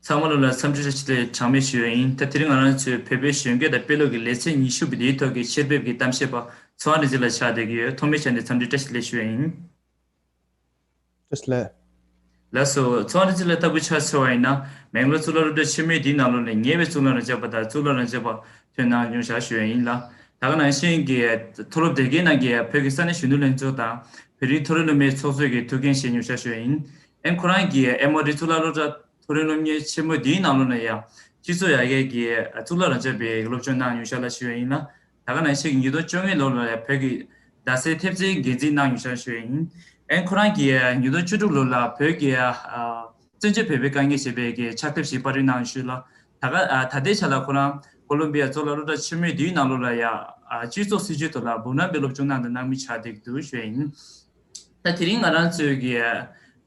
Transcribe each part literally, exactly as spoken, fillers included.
ཚང་མ་ལོ་ལ་འཚམས་འདྲི་བཀྲ་ཤིས་བདེ་ལེགས་གྲངས་མེད་ཞུ་ཡ་ཡིན། ད་དེ་རིང་ང་རང་ཚོའི་བོད་པའི་གཞོན་སྐྱེས་དང་དཔེ་ཀློག་གི་ལེ་ཚན་ཉི་ཤུ་པའི་དེའི་ཐོག་གི་ཆེད་ཕེབས་ཀྱི་གཏམ་བཤད་པ་ཚོགས་དབང་རིན་ཆེན་ལགས་ཆགས་བསྡད་ཀྱི་ཡོད། ཐོག་མའི་ཆ་ནས་འཚམས་འདྲི་བཀྲ་ཤིས་བདེ་ལེགས་ཞུ་ཡ་ཡིན། བཀྲ་ཤིས་བདེ་ལེགས། ལགས་སོ། ཚོགས་དབང་རིན་ཆེན་ལགས་ལྟ་བུ་ཆ་མཚོན་པ་ཡིན་ན། མེང་ལོར་གཙུག་ལག་སློབ་གྲྭ་ཆེན་མོའི་འདིའི་ནང་ལོགས་ནས་ཉེ་བའི་གཙུག་ལག་རང་རྐྱ་པ་དང་གཙུག་ལག་རང་རྐྱ་པ་ཐོན་གནང་མྱོང་བཞག་ཞུ་ཡ་ཡིན་ལ། ད་ག་ནང་བཞིན་གྱི་མཐོ་སློབ་དེ་གའི་ནང་གི་བོད་ཀྱི་ས་གནས་གཞོན་ནུ་ལྷན་ཚོགས་དང་བོད་རིགས་མཐོ་རིམ་སློབ་མའི་ཚོགས་གཙོས་ཀྱི་ཐུགས་འགན་བཞེས་མྱོང་བཞག་ཞུ་ཡ་ཡིན། ཨན་ཁོ་རང་གིས་ཨེ་མོ་རི་གཙུག་ལག་སློབ་གྲྭ་མཐོ་རིམ་སློབ་གཉེར་ཆེན་མོ་འདིའི་ནང་ལོགས་ནས་ཡང་སྤྱི་ཚོགས་ཡར་རྒྱས་ཀྱི་གཙུག་ལག་རང་རྐྱ་པའི་སློབ་སྦྱོང་གནང་མྱོང་བཞག་ལ་ཞུ་ཡ་ཡིན་ལ། ད་ག་ནང་བཞིན་ཉིས་སྟོང་བཅོ་ལྔ་ལོ་ལ་བོད་ཀྱི་རྡ་སའི་ཐེབས་རྩའི་འགན་འཛིན་གནང་མྱོང་བཞག་ཞུ་ཡ་ཡིན། ཨན་ཁོ་རང་གིས་ཉིས་སྟོང་བཅུ་དྲུག་ལོ་ལ་བོད་ཀྱི་ཨ་བཙན་བྱོལ་བོད་པའི་དཀའ་ངལ་ཞེས་པའི་གི་ཕྱག་དེབ་ཞིག་པར་སྐྲུན་གནང་ཞུས་ལ། ད་ག་ཨ་ད་ལྟའི་ཆ་ལ་ཁོ་རང་ཀོ་ལོམ་བི་ཡ་གཙུག་ལག་སློབ་གྲྭ་ཆེན་མོའི་འདིའི་ནང་ལོགས་ལ་ཡ་ཨ་སྤྱི་ཚོགས་སྲིད་བྱུས་ཐོག་ལ་འབུམ་རམས་པའི་སློབ་སྦྱོང་གནང་དང་གནང་མུས་ཆགས་བསྡད་འདུག་ཞུ་ཡ་ཡིན། ད་དེ་རིང་ང་རང་ཚོའི་གི་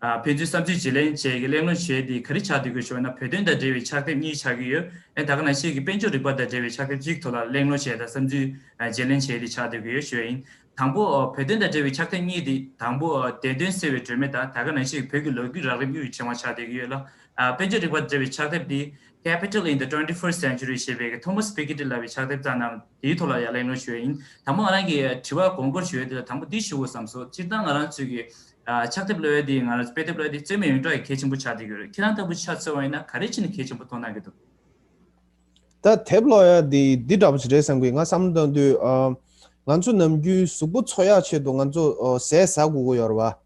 ཨ་ཕན་ཚུན་བསམ་ཚུལ་བརྗེ་ལེན་བྱས་ཀྱི་གླེང་སློང་བྱས་ཏེ་ག་རེ་ཆགས་བསྡད་ཀྱི་ཞུ་བ་ན་བོད་དོན་དང་འབྲེལ་བའི་ཕྱག་དེབ་གཉིས་ཆགས་ཀྱི་ཡོད། ཨེ་ད་ག་ནང་བཞིན་གྱི་དཔལ་འབྱོར་རིག་པ་དང་འབྲེལ་བའི་ཕྱག་དེབ་གཅིག་ཐོག་ལ་གླེང་སློང་བྱས་དང་བསམ་ཚུལ་ཨ་བརྗེ་ལེན་བྱས་ཏེ་ཆགས་བསྡད་ཀྱི་ཡོད་ཞུ་བ་ཡིན། དང་པོ་ཨ་བོད་དོན་དང་འབྲེལ་བའི་ཕྱག་དེབ་གཉིས་དེ་དང་པོ་ཨ་བདེན་དོན་གསལ་བའི་སྒྲོན་མེ་དང་ད་ག་ནང་བཞིན་གྱི་བོད་ཀྱི་ལོ་རྒྱུས་རགས་རིམ་གཉིས་ཀྱི་ཕྱེ་མ་ཆགས་བསྡད་ཀྱི་ཡོད་ལ། ཨ་དཔལ་འབྱོར་རིག་པ་དང་འབྲེལ་བའི་ཕྱག་དེབ་དེ་Capital in the twenty-first Century ཞེས་པའི་Thomas Piketty ལབ་པའི་ཕྱག་དེབ་བརྩམས་གནང་དེའི་ཐོག་ལ་ཡང་གླེང་སློང་ཞུ་ཡ་ཡིན། དང་པོ་ང་རང་གི་དྲི་བ་དགོངས་སྐོར་ཞུ་ཡ་དེ་ལ་དང་པོ་འདི་ཞུ་དགོས་བསམ་སོང་། སྤྱིར་བཏང་ང་རང་ཚོའི་གི་ཨ་ཕྱག་དེབ་ཀློག་ཡ་དེ་ང་རང་ཚོ་དཔེ་དེབ་ཀློག་ཡ་དེ་རྩོད་མེད་ཡོངས་གྲགས་ཀྱི་གལ་ཆེན་པོ་ཆགས་བསྡད་ཀྱི་ཡོད་རེད། ཁྱེད་རང་ལྟ་བུ་ཆ་མཚོན་པ་ཡིན་ན་ག་རེ་བྱས་ནས་གལ་ཆེན་པོ་མཐོང་གནང་གི་འདུག་ད་དེབ་ཀློག་ཡ་དེ་འདི་འདྲ་པོ་ཞིག་རེད་བསམ་གི། ང་བསམ་བློ་བཏང་དུས་ཨ་ང་ཚོ་ནམ་རྒྱུན་གཟུགས་པོ་འཚོ་ཡག་ཆེད་དུ་ང་ཚོ་ཨ་ཟས་ཟ་དགོས་ཀྱི་ཡོད་རེད་བ།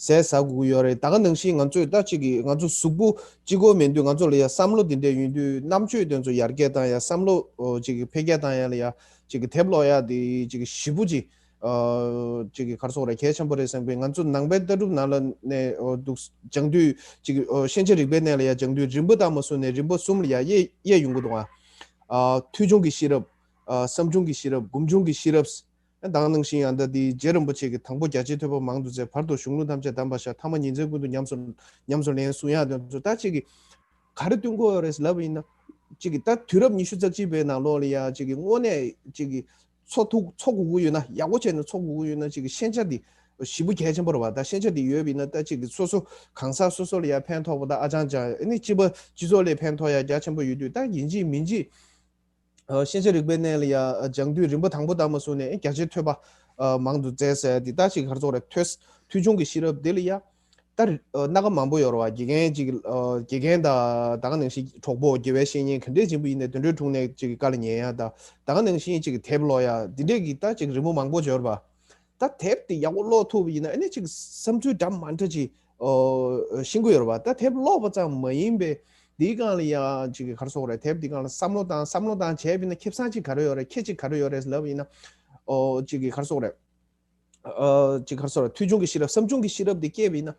ཟས་ཟ་དགོས་ཀྱི་ཡོད་རེད། ད་ག་ནང་བཞིན་ང་ཚོས་ད་ཅིག་གི་ང་ཚོ་གཟུགས་པོ་གཅིག་པོ་མིན་དུས་ང་ཚོ་ལ་ཡ་བསམ་བློ་འདི་འདྲ་ཡོང་དུས་རྣམ་དཔྱོད་དེ་ཚོ་ཡར་རྒྱས་བཏང་ཡ། བསམ་བློ་ཨོ་ཅིག་གི་འཕེལ་རྒྱས་བཏང་ཡ་ལ་ཡ་ཅིག་གི་དེབ་ཀློག་ཡ་དེ་ཅིག་གི་ཞེ་པོ་ཅིག་ཨོ་ཅིག་གི་ག་རེ་ཟེར་དགོས་རེད། གལ་ཆེན་པོ་རེད་བསམ་གི། ང་ཚོ་ནང་པའི་ལྟ་གྲུབ་ནང་ལ་ནས་ཨོ་འདུག་སྦྱང་དུས་ཅིག་གི་ཨོ་ཤན་སྐྱེས་རིག་པའི་གནས་ལ་ཡ་སྦྱང་དུས་རིམ་པ་ལྟར་མ་བཟུང་ནས་རིམ་པ་གསུམ་ལ་ཡ་དབྱེ་དབྱེ་ཡོང་གི་འདུག་ཨ། ཨ་ཐོས་བྱུང་གི་ཤེས་རབ། ཨ་བསམ་བྱུང་གི་ཤེས་རབ། སྒོམ་བྱུང་གི་ཤེས་རབ། ད་ག་ནང་བཞིན་ཡང་ད་འདི་རྗེ་རིན་པོ་ཆེ་གིས་དང་པོ་རྒྱ་ཆེའི་ཐོས་པ་མང་དུ་བཙལ། བར་དུ་གཞུང་ལུགས་ཐམས་ཅད་གདམས་པར་ཤར། ཐ་མ་ཉིན་མཚན་ཀུན་ཏུ་ཉམས་སུ་ཉམས་སུ་ལེན་གསུང་ཡག་དེ་ཚོ་ད་ཅིག་གིས་ག་རེ་སྟོན་གྱི་ཡོད་རེད་ལབ་པ་ཡིན་ན། ཅིག་གིས་ད་དུས་རབས་ཉི་ཤུ་རྩ་གཅིག་པའི་ནང་ལོགས་ལ་ཡ་ཅིག་གིས་དངོས་གནས་ཅིག་གིས་འཚོ་ཐུབ་འཚོ་དགོས་ཀྱི་ཡོད་ན། ཡག་པོ་བྱས་ནས་འཚོ་དགོས་ཀྱི་ཡོད་ན་ཅིག་གིས་ཤེས་བྱ་འདི་ཞེ་པོ་གལ་ཆེན་པོ་རེད་བ། ད་ཤེས་བྱ་འདི་ཡོད་པ་ཡིན་ན་ད་ཅིག་གིས་སོ་སོ་གང་ཟག་སོ་སོ་ལ་ཡ་ཕན་ཐོགས་པ་དང་ཨ་ཅང་ཅང་ཨ་ནི་སྤྱི་པ་སྤྱི་ཚོགས་ལ་ཕན་ཐོགས་ཡ་རྒྱ་ཆེན་པོ་ཡོད་དུས། ད་ཡིན་གཅིག་མིན་གཅིག་ཨ་ཤེས་བྱ་རིག་པའི་གནས་ལ་ཡ་སྦྱང་དུས་རིམ་པ་དང་པོ་ལྟར་མ་བཟུང་ནས་རྒྱ་ཆེའི་ཐོས་པ་ཨ་མང་དུ་བཙལ་ཟེར་འདི་ལྟ་ཞིག་ག་རེ་ཟེར་དགོས་རེད། ཐོས་ཐོས་བྱུང་གི་ཤེས་རབ་འདི་ལ་ཡ་ད་ཨ་སྣ་ཁ་མང་པོ་ཡོད་རེད་བ། དགེ་རྒན་ཅིག་ཨ་དགེ་རྒན་དང་ད་ག་ནང་བཞིན་གྲོགས་པོ་དགེ་བའི་བཤེས་གཉེན་ག་འདྲས་ཅིག་པོ་ཡིན་ནའི་དེ་འདྲའི་དྲུང་ནས་ཅིག་བཀའ་ལ་ཉན་ཡ་དང་། ད་ག་ནང་བཞིན་ཅིག་དེབ་ཀློག་ཡ་འདི་འདྲས་ཀྱི་ད་ཅིག་རིམ་པ་མང་པོ་ཡོད་རེད་བ། ད་དེབ་དེ་ཡག་པོ་ཀློག་ཐུབ་པ་ཡིན་ན་ཨ་ནི་ཅིག་བསམ་ཚུལ་འདྲ་མི་འདྲ་ཅིག་ཨོ་ཤེས་ཀྱི་ཡོད་རེད་བ། ད་དེབ་ཀློག་པ་ཙམ་མ་ཡིན་པའི་འདིའི་སྒང་ལ་ཡང་ཅིག་གི་ག་རེ་ཟེར་དགོས་རེད། དེབ་འདིའི་སྒང་ལ་བསམ་བློ་བཏང་། བསམ་བློ་བཏང་བྱས་པ་ཡིན་ན་ཁེ་བཟང་ཅིག་ག་རེ་ཡོད་རེད། ཁྱད་ཅིག་ག་རེ་ཡོད་རེད་ལབ་པ་ཡིན་ན། ཨོ་ཅིག་གི་ག་རེ་ཟེར་དགོས་རེད། ཨོ་ཅིག་གི་ག་རེ་ཟེར་དགོས་རེད། ཐོས་བྱུང་གི་ཤེས་རབ་བསམ་བྱུང་གི་ཤེས་རབ་འདི་སྐྱེས་པ་ཡིན་ན།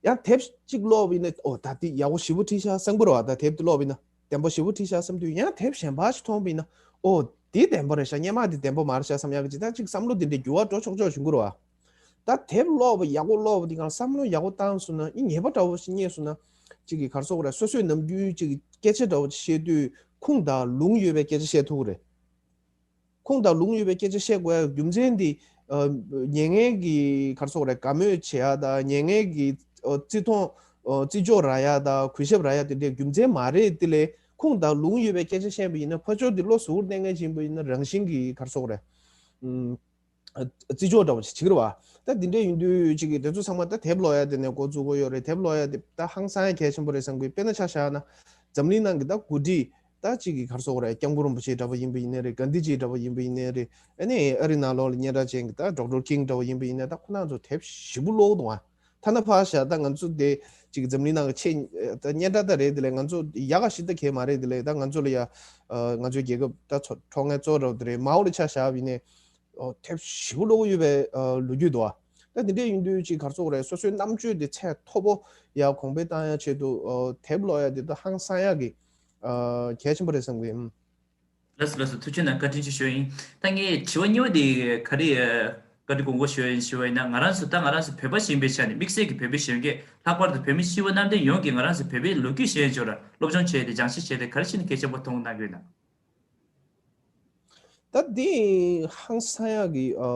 ཡང་དེབ་གཅིག་ཀློག་པ་ཡིན་ན་ཨོ་ད་འདི་ཡག་པོ་ཞེ་པོ་བྲིས་ཤག་བསམ་གྱི་རེད་བ། ད་དེབ་འདི་ཀློག་པ་ཡིན་ན་བདེན་པ་ཞེ་པོ་བྲིས་ཤག་བསམ་དུས་ཡང་དེབ་གཞན་པ་ཞིག་མཐོང་པ་ཡིན་ན་ཨོ་འདི་བདེན་པ་རེད་ཤག་སྔོན་མ་འདི་བདེན་པ་མ་རེད་ཤག་བསམ་ཡག་གི་ཅིག་ད་ཅིག་བསམ་བློ་འདི་འདྲའི་འགྱུར་བ་འགྲོ་ཆོག་ཆོག་བྱུང་གི་རེད་བ། ད་དེབ་ཀློག་པ་ཡག་པོ་ཀློག་པ་འདི་གང་བསམ་བློ་ཡག་པོ་བཏང་སོང་ན་ཨི་ཉེས་པ་འདྲ་བོ་ཞིག་རྙེད་སོང་ན་ཅིག་གི་ག་རེ་ཟེར་དགོས་རེད། སོ་སོའི་ནམ་རྒྱུན་ཅིག་གི་སྐད་ཆ་འདྲ་བོ་ཅིག་བཤད་དུས་ཁུངས་དང་ལུང་ཡོད་པའི་སྐད་ཆ་བཤད་ཐུབ་ཀྱི་རེད། ཁུངས་དང་ལུང་ཡོད་པའི་སྐད་ཆ་བཤད་དགོས་ཡ་རྒྱུ་མཚན་འདི། ཨ་མྱ་ངན་གྱི་ག་རེ་ཟེར་དགོས་རེད། དགའ་མོས་བྱེད་ཡ་དང་མྱ་ངན་གྱི་ཨ་བརྩི་མཐོང་ཨ་བརྩི་འཇོག་རག་ཡ་དང་གུས་ཞབས་རག་ཡ་དེ་འདྲའི་རྒྱུ་མཚན་མ་རེད། དེ་ལས་ཁུངས་དང་ལུང་ཡོད་པའི་སྐད་ཆ་བཤད་པ་ཡིན་ན་ཕར་ཕྱོགས་འདི་བློ་གཟུ་བོར་གནས་མཁན་ཞིག་ཡིན་པ་ཡིན་ན་རང་བཞིན་གྱིས་ག་རེ་ཟེར་དགོས་རེད། ཨུམ། ཨ་བརྩི་འཇོག་འདྲ་བོ་ཞིག་བྱེད་ཀྱི་རེད་བ། ད་འདི་འདྲས་ཡིན་དུས་ཅིག་གི་དེ་ཚོ་ཚང་མ་ད་དེབ་ཀློག་ཡ་དེ་ནས་འགོ་བཙུགས་དགོས་ཡོད་རེད། དེབ་ཀློག་ཡ་དེ་ད་ཧང་སང་ཡ་གལ་ཆེན་པོ་རེད་བསམ་གི། དཔེར་ན་ཆ་བཞག་ན་འཛམ་གླིང་ནང་གི་ད་འགོ་ཁྲིད་ད་ཅིག་གི་ག་རེ་ཟེར་དགོས་རེད། སྐྱབས་མགོན་རིན་པོ་ཆེ་འདྲ་བོ་ཡིན་པ་ཡིན་ནའི་རེད། གྷན་དྷི་ཇི་འདྲ་བོ་ཡིན་པ་ཡིན་ནའི་རེད། ཨ་ནི་ཨ་རི་ནང་ལོགས་ལ་སྙན་གྲགས་ཅན་གྱི་ད་ཌོག་ཊར་ཀིང་འདྲ་བོ་ཡིན་པ་ཡིན་ནའི་ད་ཁོ་རང་ཚོ་དེབ་ཞེ་པོ་ཀློག་འདུག་ཨ། ཐ་ན་ཕར་བཞག་ད་ང་ཚོ་དེ་ཅིག་འཛམ་གླིང་ནང་གི་ཆེས་ད་སྙན་གྲགས་ད་རེད། དེ་ལས་ང་ཚོ་ཡག་ག་ཞིག་ད་གས་མ་རེད། དེ་ལས་ད་ང་ཚོ་ལ་ཡ་ཨ་ང་ཚོའི་རྒྱལ་ཁབ་ད་ཚོ་ཁྲོ་ངན་གཙོ་བོ་འདྲ་བོ་དེ་རེད། མའོ་ལ་ཆ་བཞག་པ་ཡིན་ནའི། ཨོ་དེབ་ཞེ་པོ་ཀློག་གི་ཡོད་པའི་ཨ་ལོ་རྒྱུས་འདུག་ཨ། ད་དེ་འདྲས་ཡིན་དུས་ཅིག་ག་རེ་ཟེར་དགོས་རེད། སོ་སོའི་རྣམ་དཔྱོད་དེ་ཚད་མཐོ་པོ་ཡར་གོང་འཕེལ་བཏང་ཡ་ཆེད་དུ་ཨོ་དེབ་ཀློག་ཡ་དེ་ད་ཧང་སང་ཡ་གི་ཨ་གལ་ཆེན་པོ་རེད་བསམ་གི་ཡིན། ལགས་སོ་ལགས་སོ། ཐུགས་རྗེ་གནང་། བཀའ་དྲིན་ཆེ་ཞུ་ཡ་ཡིན། ད་ངས་དྲི་བ་གཉིས་པ་དེ་ག་རེ་ཨ་བཀའ་དྲིན་དགོངས་སྐོར་ཞུ་ཡ་ཡིན་ཞུ་བ་ཡིན་ན། ང་རང་ཚོ་ད་ང་རང་ཚོ་བོད་པ་ཞིག་ཡིན་པའི་ཆ་ནས་དམིགས་བསལ་གྱི་བོད་པའི་གཞོན་སྐྱེས་ལྷག་པར་དུ་བོད་མི་སྤྱི་བོ་གནམ་བསྟན་ཡོངས་ཀྱིས་ང་རང་ཚོ་བོད་པའི་ལོ་རྒྱུས་ཤེས་ཡོན་སྦྱོར་སློབ་སྦྱོང་བྱས་ཏེ་སྦྱང་བཤད་བྱས་ཏེ་ག་རེ་བྱས་ནས་གལ་ཆེན་པོ་མཐོང་གནང་གི་ཡོད་ན། ད་འདི་ཧང་སང་ཡག་གི་ཨ་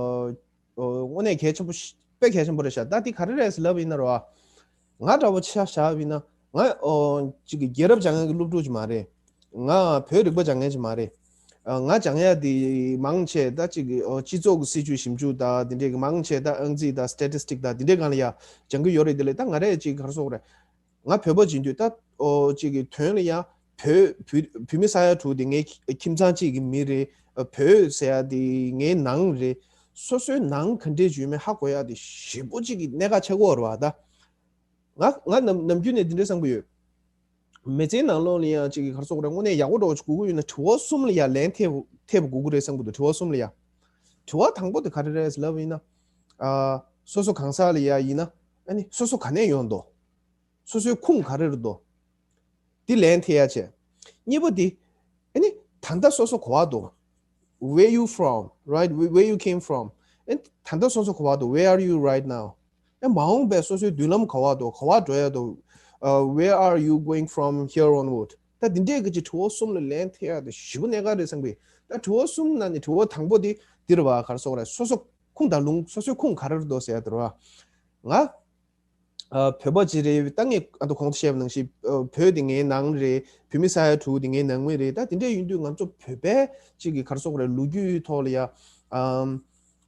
ཨ་དངོས་གནས་གལ་ཆེན་པོ་ཞིག་དཔེ་གལ་ཆེན་པོ་རེད་ཤག་ད་འདི་ག་རེ་རེད་ཟེར་ལབ་ཡིན་ན་རོ། ང་འདྲ་བོ་ཆ་བཞག་པ་ཡིན་ན་ ང་ཨོ་ཅིག་གི་རྒྱལ་རབས་སྦྱང་མཁན་གྱི་སློབ་ཕྲུག་ཅིག་མ་རེད། ང་བོད་རིག་པ་སྦྱང་མཁན་ཅིག་མ་རེད། ཨ་ང་སྦྱང་ཡ་དེ་མང་ཆེ་ད་ཅིག་གི་ཨོ་སྤྱི་ཚོགས་ཀྱི་སྲིད་བྱུས་ཞིབ་འཇུག་དང་དེ་འདྲས་ཀྱི་མང་ཆེ་ད་ཨང་རྩིས་དང་སི་ཊེ་ཊི་སི་ཊིག་དང་དེ་འདྲས་སྒང་ལ་ཡ་སྦྱང་གི་ཡོད་རེད། དེ་ལས་ད་ང་རས་ཅིག་ག་རེ་ཟེར་དགོས་རེད། ང་བོད་པ་ཡིན་དུས་ད་ཨོ་ཅིག་གི་དོན་ལ་ཡ་བོད་བོད་བོད་མི་ས་ཡ་དྲུག་དེ་ངའི་ཁྱིམ་ཚང་གཅིག་གི་མི་རེད། ཨ་བོད་ཟེར་ཡ་དེ་ངའི་ནང་རེད། སོ་སོའི་ནང་ག་འདྲས་ཡོད་མེད་ཧ་གོ་ཡ་དེ་ཞེ་པོ་ཅིག་གི་གནད་འགག་ཆགས་ཀྱི་ཡོད་རེད་བ་ད། ང་ང་ནམ་ནམ་རྒྱུན་ནས་འདི་འདྲ་བསམ་གྱི་ཡོད། མི་ཚེའི་ནང་ལོགས་ལ་ཡང་ཅིག་གི་ག་རེ་ཟེར་དགོས་རེད། དངོས་གནས་ཡག་པོ་འདྲ་བོ་ཞིག་དགོས་ཀྱི་ཡོད་ན་དྲི་བ་གསུམ་ལ་ཡང་ལན་ཐེབས་ཐེབས་དགོས་ཀྱི་རེད་བསམ་གྱི་འདུག་དྲི་བ་གསུམ་ལ་ཡང་། དྲི་བ་དང་པོ་དེ་ག་རེ་རེད་ལབ་ཡིན་ན། ཨ་སོ་སོ་གང་ཟག་ལ་ཡང་ཡིན་ན་ཨ་ནི་སོ་སོ་ག་ནས་ཡོང་འདུག་སོ་སོའི་ཁུངས་ག་རེ་རེད་འདུག་འདི་ལན་ཐེབས་ཡ་བྱས། གཉིས་པ་འདི། ཨ་ནི། ད་ལྟ་སོ་སོ་ག་པར་འདུག Where you from, right? Where, where you came from? ཨ་ནི། ད་ལྟ་སོ་སོ་ག་པར་འདུག Where are you right now? ཨ་ནི། མ་འོངས་པའི་སོ་སོའི་མདུན་ལམ་ག་པར་འདུག་ག་པར་འགྲོ་ཡ་འདུག་ཨ། Where are you going from here onward? ད་འདི་འདྲའི་གི་ཅིག་དྲི་བ་གསུམ་ལ་ལན་ཐེབས་ཡ་དེ་ཞེ་པོ་གནད་འགག་རེད་བསམ་གི། ད་དྲི་བ་གསུམ་ནང་ནས་དྲི་བ་དང་པོ་དེ་འདི་རེད་བ། ག་རེ་ཟེར་དགོས་རེད། སོ་སོ་ཁུངས་དང་ལུང་། སོ་སོའི་ཁུངས་ག་རེ་རེད་འདུག་ཟེར་ཡ་དེ་རེད་བ། ང་ཨ། བོད་པ་ཅིག་རེད། ད་ངས་ཨ་ད་གོང་དུ་བཤད་པ་ནང་བཞིན་ཨ་བོད་དེ་ངའི་ནང་རེད། བོད་མི་ས་ཡ་དྲུག་དེ་ངའི་ནང་མི་རེད། ད་དེ་འདྲ་ཡིན་དུས་ང་ཚོ་བོད་པའི་ཅིག་གི་ག་རེ་ཟེར་དགོས་རེད། ལོ་རྒྱུས་ཐོག་ལ་ཡ་ཨམ་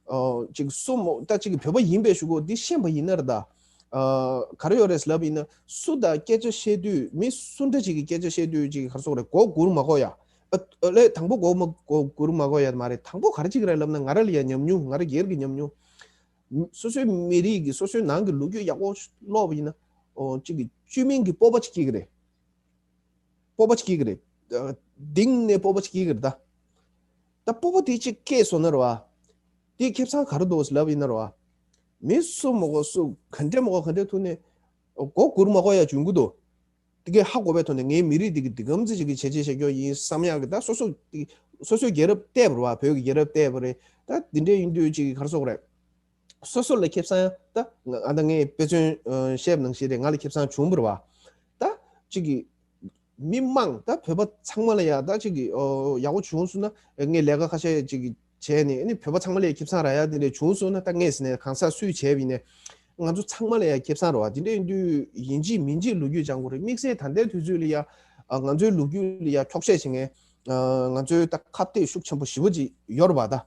ཨ་ཅིག་སུ་མོ་ད་ཅིག་གི་བོད་པ་ཡིན་པའི་གཞུག་གུ་འདི་ཤེས་པ་ཡིན་ན་ར། ད་ཨ་ག་རེ་ཡོད་རེད་ལབ་ཡིན་ན། སུ་དང་སྐད་ཆ་བཤད་དུས། མི་སུ་འདྲ་ཅིག་གི་སྐད་ཆ་བཤད་དུས་ཅིག་གི་ག་རེ་ཟེར་དགོས་རེད། མགོ་སྒུར་མ་དགོས་ཡ། ཨ་ཨ་ལས་དང་པོ་མགོ་མ་མགོ་སྒུར་མ་དགོས་ཡ་མ་རེད། དང་པོ་ག་རེ་ཅིག་རེད་ལབ་ན། ང་ར་ལ་ཡ་ཉམས་མྱོང་། ང་ར་སྒེར་གྱི་ཉམས་མྱོང་། སོ་སོའི་མི་རིགས་ཀྱི་སོ་སོའི་ནང་གི་ལོ་རྒྱུས་ཡག་པོ་ཀློག་པ་ཡིན་ན། ཨོ་གཅིག་གི་བཅོས་མིན་གྱི་སྤོབས་པ་ཅིག་སྐྱེ་གི་རེད། སྤོབས་པ་ཅིག་སྐྱེ་གི་རེད། ཨ་གཏིང་ནས་སྤོབས་པ་ཅིག་སྐྱེ་གི་རེད་ད། ད་སྤོབས་པ་དེ་ཅིག་སྐྱེས་སོང་ན་རེད་བ། དེའི་ཁེ་བཟང་ག་རེ་འདུག་ལབ་ཡིན་ན་རེད་བ། མི་སུ་མ་གོ་སུ་ག་འདྲ་མ་གོ་ག་འདྲ་ཐུག་ནས་མགོ་སྒུར་མ་དགོས་ཡ་བྱུང་གི་འདུག་དེ་གའི་ཧ་གོ་བའི་ཐོག་ནས་ངའི་མི་རིགས་འདི་གི་འདི་གམ་ཚིག་ཅིག་གི་བྱས་རྗེས་བཞག་རྒྱུ་ཡིན་བསམ་ཡག་གི། ད་སོ་སོ་སོ་སོའི་རྒྱལ་རབས་བལྟས་པ་རེད་བ། བོད་ཀྱི་རྒྱལ་རབས་བལྟས་པ་རེད། ད་འདི་འདྲའི་ཡིན་དུས་ཅིག་གི་ག་རེ་ཟེར་དགོས་རེད། སོ་སོ་ལ་ཁེ་བཟང་། ད་ང་ད་ངས་དཔེ་མཚོན་ཨ་བཤད་པ་ནང་བཞིན་རེད། ང་ལ་ཁེ་བཟང་བྱུང་བ་རེད་བ། ད་ཅིག་གི་མི་མང་། ད་བོད་པ་ཚང་མ་ལ་ཡ་ད་ཅིག་གི་ཨོ་ཡག་པོ་བྱུང་སོང་ན། ངས་ལས་ཀ་ཁ་ཤས་ཅིག་བྱས་ནས་ཨ་ནི་བོད་པ་ཚང་མ་ལ་ཡ་ཁེ་བཟང་རག་ཡ་དེ་འདྲ་བྱུང་སོང་ན། ད་ངས་ཟེར་ནས་གང་ཟག་སུས་བྱས་པ་ཡིན་ནའི་ང་ཚོ་ཚང་མ་ལ་ཡ་ཁེ་བཟང་རེད་བ། དེ་འདྲ་ཡིན་དུས་ཡིན་གཅིག་མིན་གཅིག་ལོ་རྒྱུས་སྦྱང་དགོས་རེད། དམིགས་བསལ་ད་ལྟའི་དུས་ཚོད་ལ་ཡ་ཨ་ང་ཚོའི་ལོ་རྒྱུས་ལ་ཡ་འཁྱོག་བཤད་བྱེད་མཁན་ཨ་ང་ཚོའི་ད་ཁ་གཏད་ཤུགས་ཆེན་པོ་ཞེ་པོ་ཅིག་ཡོད་རེད་བ་ད།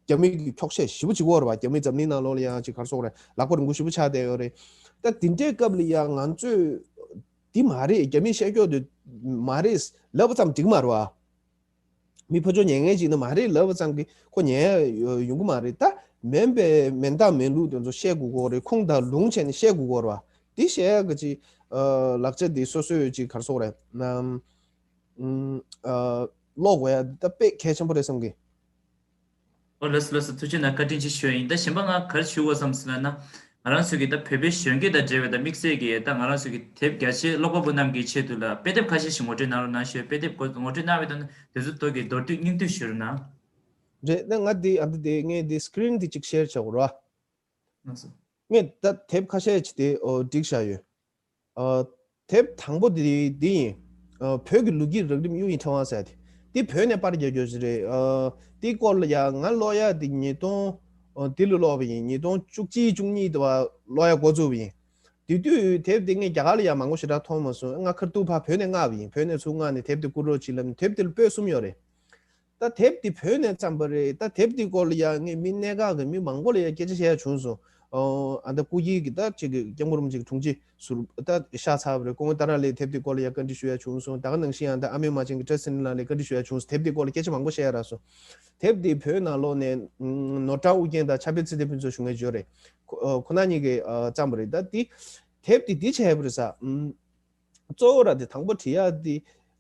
རྒྱ་མི་གི་འཁྱོག་བཤད་ཞེ་པོ་ཅིག་ཡོད་རེད་བ། རྒྱ་མི་འཛམ་གླིང་ནང་ལོགས་ལ་ཡང་ཅིག་ག་རེ་ཟེར་དགོས་རེད། ལག་པ་རིང་པོ་ཞེ་པོ་ཆགས་བསྡད་ཡོད་རེད། ད་དེ་འདྲའི་སྐབས་ལ་ཡང་ང་ཚོས་འདི་མ་རེད། རྒྱ་མིས་བཤད་ཀྱོག་དེ་མ་རེད་ལབ་པ་ཙམ་འགྲིག་མ་རེད་བ། མི་ཕར་ཕྱོགས་ཉན་མཁན་ཅིག་ནི་མ་རེད་ལབ་པ་ཙམ་གྱིས་ཁོ་ཉན་ཡ་ཡོང་གི་མ་རེད། ད་མིན་པའི་མིན་རྟགས་མིན་ལུགས་དེ་ཚོ་བཤད་དགོས་ཀྱི་རེད། ཁུངས་དང་ལུང་བྱས་ནས་བཤད་དགོས་ཀྱི་རེད་བ། འདི་བཤད་ཡ་གི་ཅིག་ལག་ཆ་འདི་སོ་སོས་ཅིག་ག་རེ་ཟེར་དགོས་རེད། ཨམ། ཨ་ཀློག་དགོས་ཡ་འདི་ད་དཔེ་གལ་ཆེན་པོ་རེད་བསམ་གི། ཨོ་ལགས་སོ་ལགས་སོ། ཐུགས་རྗེ་གནང་། བཀའ་དྲིན་ཆེ་ཞུ་ཡ་ཡིན། ད་གཞན་པ་ང་ག་རེ་ཞུ་དགོས་བསམ་ཟེར་ན། ང་རང་ཚོ་གི་ད་བོད་པའི་གཞོན་སྐྱེས་དང་འབྲེལ་བའི་ད་དམིགས་བསལ་གྱི་ད་ང་རང་ཚོ་གི་དེབ་རྒྱ་ཆེའི་ཀློག་པ་པོ་རྣམས་ཀྱི་ཆེད་དུ་ལ་དཔེ་དེབ་ཁ་ཤས་ཤིག་ངོ་སྤྲོད་གནང་རོགས་གནང་ཞུ། དཔེ་དེབ་ངོ་སྤྲོད་གནང་བའི་ཐོག་ནས་དེ་ཚོ་ཐོག་གི་མདོར་བསྡུས་སྙིང་བསྡུས་ཞུ་རོགས་གནང་། རེད། ད་ང་འདི་ཨ་འདི་དེ་ངས་འདི་སི་ཀི་རིན་འདི་གཅིག་ཤེར་བྱ་དགོས་ར། ལགས་སོ། ངས་ད་དེབ་ཁ་ཤས་ཅིག་དེ་ཨོ་བསྒྲིགས་བཞག་ཡོད། ཨ་དེབ་དང་པོ་དེ་འདི་ཡིན། ཨ་བོད་ཀྱི་ལོ་རྒྱུས་རགས་རིམ་གཡུ་ཡི་ཕྲེང་བ་ཟེར་དེ། འདི་བོད་ནས་པར་རྒྱག་རྒྱུ་ཞིག་རེད། ཨ་འདིའི་སྐོར་ལ་ཡ་ང་ཀློག་ཡ་འདི་ཉིས་སྟོང་། ཨ་འདི་ལོ་ཀློག་པ་ཡིན། ཉིས་སྟོང་བཅུ་གཅིག་བཅུ་གཉིས་དེ་བ་ཀློག་ཡ་འགོ་བཙུགས་པ་ཡིན། དེ་དུས་དེབ་འདི་ངས་རྒྱ་གར་ལ་ཡ་མང་པོ་ཞེ་དྲག་མཐོང་མ་སོང་། ང་ཁ་ཐུག་ཕར་བོད་ནས་མངགས་པ་ཡིན། བོད་ནས་ཚུར་མངགས་ནས་དེབ་འདི་བསྐུར་རོགས་གྱིས་ལབ་ནས། དེབ་འདི་ལ་པོད་གསུམ་ཡོད་རེད། ད་དེབ་འདི་བོད་ནས་བརྩམས་པ་རེད། ད་དེབ་འདི་སྐོར་ལ་ཡང་ངས་མི་སྣ་ཁག་གི་མི་མང་པོ་ལ་ཡང་སྐད་ཆ་བཤད་ཡ་བྱུང་སོང་། ཨོ་ཨ་ད་སྐུ་སྒེར་གྱི་ད་ཅིག་གི་སྐྱབས་མགོན་རིན་པོ་ཆེ་གི་དྲུང་ཆེ་ཟུར་ད་ཤ་ཚ་བ་རེད། སྐུ་ངོ་ཏཱ་ར་ལའི་དེབ་འདི་སྐོར་ལ་ཡང་བཀའ་འདྲི་ཞུ་ཡ་བྱུང་སོང་། ད་ག་ནང་བཞིན་ཡང་ད་ཨ་མེ་མ་ཅན་གྱི་བཀྲ་ཤིས་ལགས་ལ་བཀའ་འདྲི་ཞུ་ཡ་བྱུང་སོང་། དེབ་འདི་སྐོར་ལ་སྐད་ཆ་མང་པོ་བཤད་ཡ་རག་སོང་། དེབ་འདི་བོད་ནང་ལོགས་ནས་ནོར་བྲང་ཨུ་རྒྱན་དང་ཕྱྭ་པའི་ཚེ་བརྟན་ཕུན་ཚོགས་ཞུ་མཁན་ཅིག་ཡོད་རེད། ཁོ་ཁོ་ན་གཉིས་ཀྱིས་བརྩམས་པ་རེད། ད་འདི་དེབ་འདི་འདི་བྱས་པ་རེད་ཟེར། གཙོ་བོ་ར་དེ་དང་པོ་བྲིས་ཡ་དེ།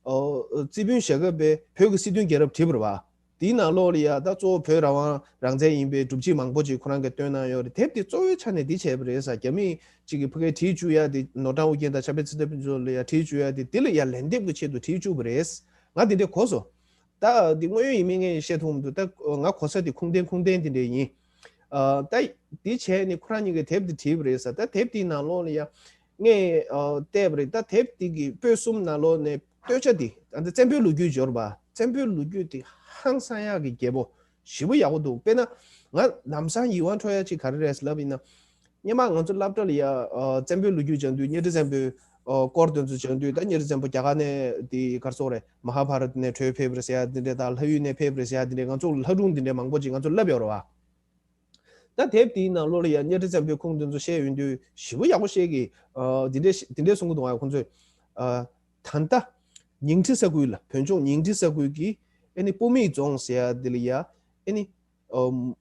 ཨོ་རྩིས་དཔོན་ཞྭ་སྒབ་པས་བོད་ཀྱི་སྲིད་དོན་རྒྱལ་རབས་བྲིས་པ་རེད་བ། དེའི་ནང་ལོགས་ལ་ཡ་ད་གཙོ་བོ་བོད་རང་དབང་རང་བཙན་ཡིན་པའི་སྒྲུབ་བྱེད་མང་པོ་ཅིག་ཁོ་རང་གིས་བཏོན་གནང་ཡོད་རེད། དེབ་དེ་གཙོ་བོའི་ཆ་ནས་འདི་བྱས་པ་རེད་ཟེར། རྒྱ་མིས་ཅིག་གིས་ཕ་གིར་བྲིས་བཅུག་ཡ་དེ་ནོར་བྲང་ཨུ་རྒྱན་དང་ཕྱྭ་པའི་ཚེ་བརྟན་ཕུན་ཚོགས་ལ་ཡ་བྲིས་བཅུག་ཡ་དེ་དེ་ལ་ཡ་ལན་འདེབས་ཀྱི་ཆེད་དུ་བྲིས་བཅུག་པ་རེད། ང་དེ་འདྲས་གོ་སོང་། ད་འདི་དངོས་ཡོད་ཡིན་མིན་ངས་བཤད་ཐུབ་མི་འདུག་ད་ང་གོ་ས་དེ་ཁུངས་ལྡན་ཁུངས་ལྡན་དེ་འདྲས་ཡིན། ཨ་ད་འདི་བྱས་ནས་ཁོ་རང་གཉིས་ཀྱིས་དེབ་འདི་བྲིས་པ་རེད་ཟེར། ད་དེབ་འདིའི་ནང་ལོགས་ལ་ཡ་ངས་ཨ་བལྟས་པ་རེད། ད་དེབ་འདི་གི་པོད་གསུམ་ནང་ལོགས་ནས་སྟོད་ཆ་འདི་ད་འདི་བཙན་པོའི་ལོ་རྒྱུས་འབྱོར་བ། བཙན་པོའི་ལོ་རྒྱུས་འདི་ཧང་སང་ཡག་གི་རྒྱས་པོ་ཞེ་པོ་ཡག་པོ་འདུག་དཔེར་ན་ང་ལམ་སང་ཡིད་དབང་འཕྲོག་ཡ་ཅིག་ག་རེ་རེད་ལབ་ཡིན་ན། སྔོན་མ་ང་ཚོ་སློབ་གྲྭ་ལ་ཡ་ཨ་བཙན་པོའི་ལོ་རྒྱུས་སྦྱང་དུས་གཉའ་ཁྲི་བཙན་པོའི་ ཨོ་སྐོར་དེ་ཚོ་སྦྱང་དུས་ད་གཉེར་བཙན་པོ་རྒྱ་གར་ནས་དེ་ག་རེ་ཟེར་དགོས་རེད། མ་ཧཱ་བྷ་རཏ་ནས་བྲོས་ཕེབས་རེད་ཟེར་ཡ་དེ་འདྲས་དང་ལྷ་ཡུལ་ནས་ཕེབས་རེད་ཟེར་ཡ་དེ་འདྲས་ང་ཚོ་ལྷ་སྒྲུང་དེ་འདྲས་མང་པོ་ཅིག་ང་ཚོ་བསླབས་ཡོད་རེད་བ། ད་དེབ་དེའི་ནང་ལོགས་ལ་ཡང་གཉེར་བཙན་པོའི་ཁུངས་དེ་ཚོ་བཤད་ཡོང་དུས་ཞེ་པོ་ཡག་པོ་བཤད་ཀྱི། ཨ་དེ་འདྲས་དེ་འདྲས་གསུང་གི་འདུག་ཨ། ཁོང་ཚོས་ཨ་ད་ལྟ་ཉིང་ཁྲི་ས་ཁུལ་ལ་བོད་ལྗོངས་ཉིང་ཁྲི་ས་ཁུལ་གྱི་ཨ་ནི་སྤུ་མེད་རྫོང་ཟེར་ཡ་དེ་ལ་ཡ་ཨ་ནི་ཨམ་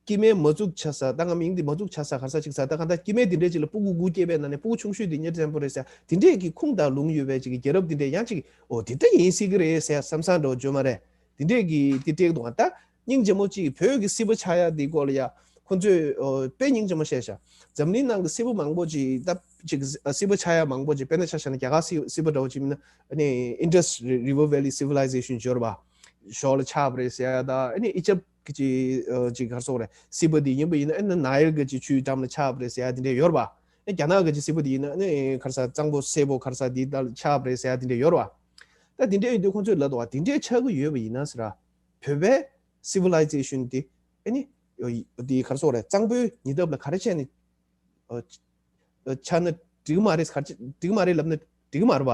སྐྱེ་དམན་མ་བཙུགས་ཆ་ས། ད་ང་མིང་འདི་མ་བཙུགས་ཆ་ས་ག་རེ་ཟེར་ཅིག་ཟེར། ད་གང་ལྟར་སྐྱེ་དམན་དེ་འདྲས་ཅིག་ལ་སྤུ་གུ་དགུ་སྐྱེས་པའི་ནང་ནས་སྤུ་གུ་ཆུང་ཤོས་དེ་གཉེར་བཙན་པོ་རེད་ཟེར། དེ་འདྲས་ཀྱི་ཁུངས་དང་ལུང་ཡོད་པའི་ཅིག་གི་རྒྱལ་རབས་དེ་འདྲས་ཡང་ཅིག་ཨོ་དེ་ལྟ་ཡིན་སྲིད་ཀྱི་རེད་ཟེར་བསམ་བསམ་འདྲ་བོ་བརྗོད་མ་རེད། དེ་འདྲས་ཀྱི་དེ་སྤྲད་འདུག་ད་སྙིང་རྗེ་མོ་ཅིག་བོད་ཀྱི་སྲིད་པ་ཆགས་ཡ་དེ་སྐོར་ལ་ཡ་ཁོ་ཚོས་ཨོ་དཔེ་སྙིང་རྗེ་མོ་བཤད་ཤག་འཛམ་གླིང་ནང་གི་སྲིད་པ་མང་པོ་ཅིག་ད་ཅིག་སྲིད་པ་ཆགས་ཡ་མང་པོ་ཅིག་དཔེར་ན་ཆ་བཞག་ན་རྒྱ་གར་སྲིད་སྲིད་པ་འདྲ་བོ་ཅིག་མིན་ན་ཨ་ནི་Indus River Valley Civilization ཡོད་རེད་པ། ཞོར་ལ་ཆགས་པ་རེད་ཟེར་ཡ་ད། ཨ་ནི་ཨི་ཇིབ་ཀྱི་ཅིག་ཨ་ཅིག་ག་རེ་ཟེར་དགོས་རེད། སྲིད་པ་དེ་ཡིན་པ་ཡིན་ན་ཨ་ནི་ནའིལ་གྱི་ཅིག་ཆུའི་འགྲམ་ལ་ཆགས་པ་རེད་ཟེར་ཡ་དེ་འདྲས་ཡོད་རེད་པ། ཨ་རྒྱ་ནག་གི་ཅིག་སྲིད་པ་དེ་ཡིན་ན་ཨ་ནི་ག་རེ་ཟེར་གཙང་པོ་སེར་པོ་ག་རེ་ཟེར་དེ་ད་ཆགས་པ་རེད་ཟེར་ཡ་དེ་འདྲས་ཡོད་རེད་པ། ད་དེ་འདྲས་ཡིན་དུས་ཁོང་ཚོས་ལབ་འདུག་པ། དེ་འདྲས་ཆགས་ཀྱི་ཡོད་པ་ཡིན་ན་ཟེར། བོད་པའི་Civilization དེ་ཨ་ནི་དེ་ག་རེ་ཟེར་དགོས་རེད། གཙང་པོའི་ཉེ་འདབས་ལ་ག་རེ་བྱས་ནས་ཨ་ཆགས་ན་འགྲིག་གི་མ་རེད། ག་རེ་འགྲིག་གི་མ་རེད་ལབ་ན་འགྲིག་གི་མ་རེད་པ།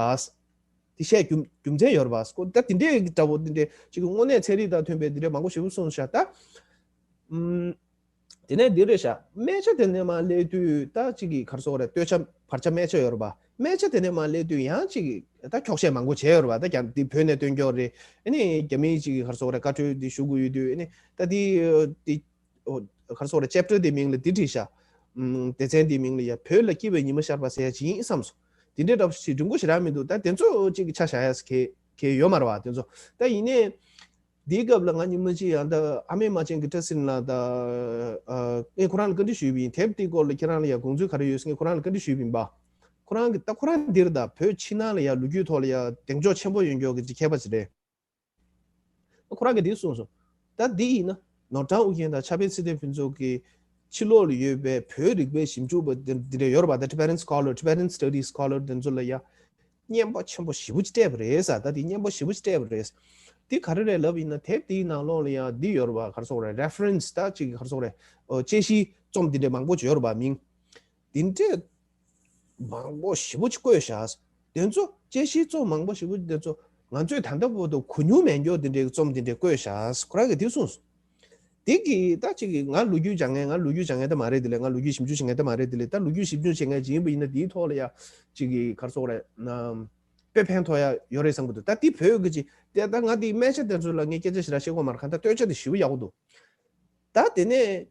དེ་བཤད་རྒྱུ་རྒྱུ་མཚན་ཡོད་རེད་པ། ཁོ་ད་དེ་འདྲའི་འདྲ་བོ་དེ་འདྲའི་ཅིག་གི་དངོས་གནས་ཚན་རིག་དང་མཐུན་པའི་དེ་འདྲའི་མང་པོ་ཞེ་པོ་གསུངས་ཤག་ད་ཨུམ། དེ་ནས་འདི་རེད་ཤག་སྨད་ཆ་དེ་ནས་མར་སླེབས་དུས་ད་ཅིག་གི་ག་རེ་ཟེར་དགོས་རེད། སྟོད་ཆ་བར་ཆ་སྨད་ཆ་ཡོད་རེད་པ། སྨད་ཆ་དེ་ནས་མར་སླེབས་དུས་ཡང་ཅིག་གི་ད་འཁྱོག་བཤད་མང་པོ་བྱས་ཡོད་རེད་པ། ད་རྒྱ་འདི་བོད་ནས་བཏོན་རྒྱུ་རེད། ཨ་ནི་རྒྱ་མིའི་ཅིག་གི་ག་རེ་ཟེར་དགོས་རེད། བཀའ་འཁྲོལ་འདི་ཞུ་དགོས་ཡོད་དུས་ཨ་ནི་ད་འདི་འདི་ཨོ་ག་རེ་ཟེར་དགོས་རེད། ཅེབ་ཊར་དེའི་མིང་ལ་འདི་བྲིས་ཤག་ཨུམ། སྡེ་ཚན་དེའི་མིང་ལ་ཡ་བོད་ལ་སྐྱིད་པའི་ཉི་མ་ཤར་བ་ཟེར་ཡ་ཅིག་ཡིན་བསམ་སོང་། དེ་འདྲའི་འདྲ་པོ་ཞིག་འགྲིག་པོ་ཞེ་དྲག་མི་འདུག་ད་དེ་ཚོ་ཅིག་གི་ཆ་བཞག་ཡ་གལ་གལ་ཡོད་མ་རེད་པ། དེ་ཚོ་ད་ཡིན་ནའི་དེའི་སྐབས་ལ་ང་ཉི་མ་གཅིག་ཡང་ད་ཨ་མེས་རྨ་ཆེན་གྱི་བཀྲ་ཤིས་ལགས་ད་ཨ་ངས་ཁོ་རང་ལ་བཀའ་འདྲི་ཞུས་པ་ཡིན། དེབ་དེའི་སྐོར་ལ་ཁྱེད་རང་ལ་ཡ་དགོངས་ཚུལ་ག་རེ་ཡོད་ཟེར་ངས་ཁོ་རང་ལ་བཀའ་འདྲི་ཞུས་པ་ཡིན་པ། ཁོ་རང་གིས་ད་ཁོ་རང་འདིར་ད་བོད་ཕྱི་ནང་ལ་ཡ་ལོ་རྒྱུས་ཐོག་ལ་ཡ་གདེང་འཇོག་ཆེན་པོ་ཡོད་མཁན་གྱི་ཅིག་མཁས་པ་ཅིག་རེད། ཁོ་རང་གིས་འདི་གསུངས་སོང་། ད་འདི་ཡིན་ན་ནོར་བྲང་ཨུ་རྒྱན་དང་ཕྱག་དཔེ་ཚེ་བརྟན་ཕུན་ཚོགས་ཀྱི་ཕྱི་ལོགས་ལ་ཡོད་པའི་བོད་རིག་པའི་ཞིབ་འཇུག་པ་འདི་འདི་འདྲ་ཡོད་རེད་པ། ད་Tibetan scholar, Tibetan studies scholar དེ་ཚོ་ལ་ཡ་སྙན་པོ་ཆེན་པོ་ཞེ་པོ་ཅིག་སྤྲད་པ་རེད་ཟེར། ད་དེ་སྙན་པོ་ཞེ་པོ་ཅིག་སྤྲད་པ་རེད། འདི་ག་རེ་རེད་ལབ་ཡིན་ན་དེབ་དེའི་ནང་ལོགས་ལ་ཡ་འདི་ཡོད་རེད་པ། ག་རེ་ཟེར་དགོས་རེད། reference ད་ཅིག་ག་རེ་ཟེར་དགོས་རེད། ཨོ་དཔྱད་གཞིའི་རྩོམ་འདི་འདྲ་མང་པོ་ཅིག་ཡོད་རེད་པ། མིང་འདི་འདྲ་མང་པོ་ཞེ་པོ་ཅིག་བཀོད་བཞག་དེ་ཚོ་དཔྱད་གཞིའི་རྩོམ་མང་པོ་ཞེ་པོ་དེ་ཚོ་ང་ཚོས་ད་ལྟ་བར་དུ་གོ་མྱོང་མེད་མཁན་དེ་འདྲའི་རྩོམ་དེ་འདྲ་བཀོད་བཞག་ཁོ་རང་གིས་དེ་གསུངས་སོང་། དེ་གིས་ད་ཅིག་གིས་ང་ལོ་རྒྱུས་སྦྱང་མཁན་ང་ལོ་རྒྱུས་སྦྱང་མཁན་ད་མ་རེད་དེ་ལས། ང་ལོ་རྒྱུས་ཞིབ་འཇུག་བྱེད་མཁན་ད་མ་རེད་དེ་ལས། ད་ལོ་རྒྱུས་ཞིབ་འཇུག་བྱེད་མཁན་ཅིག་ཡིན་པ་ཡིན་ན་དེའི་ཐོག་ལ་ཡ་ཅིག་གིས་ག་རེ་ཟེར་དགོས་རེད། དཔེ་ཕན་ཐོགས་ཡ་ཡོད་རེད་བསམ་གྱི་འདུག་ད་དེ་བོད་ཀྱི་ཅིག་དེ་ད་ང་དེའི་སྨད་ཆ་དེ་ཚོ་ལ་ངས་སྐད་ཆ་ཞེ་དྲག་བཤད་དགོས་མ་རེད། གང་ལྟར་སྟོད་ཆ་དེ་ཞེ་པོ་ཡག་པོ་འདུག་ད་དེ་ནས་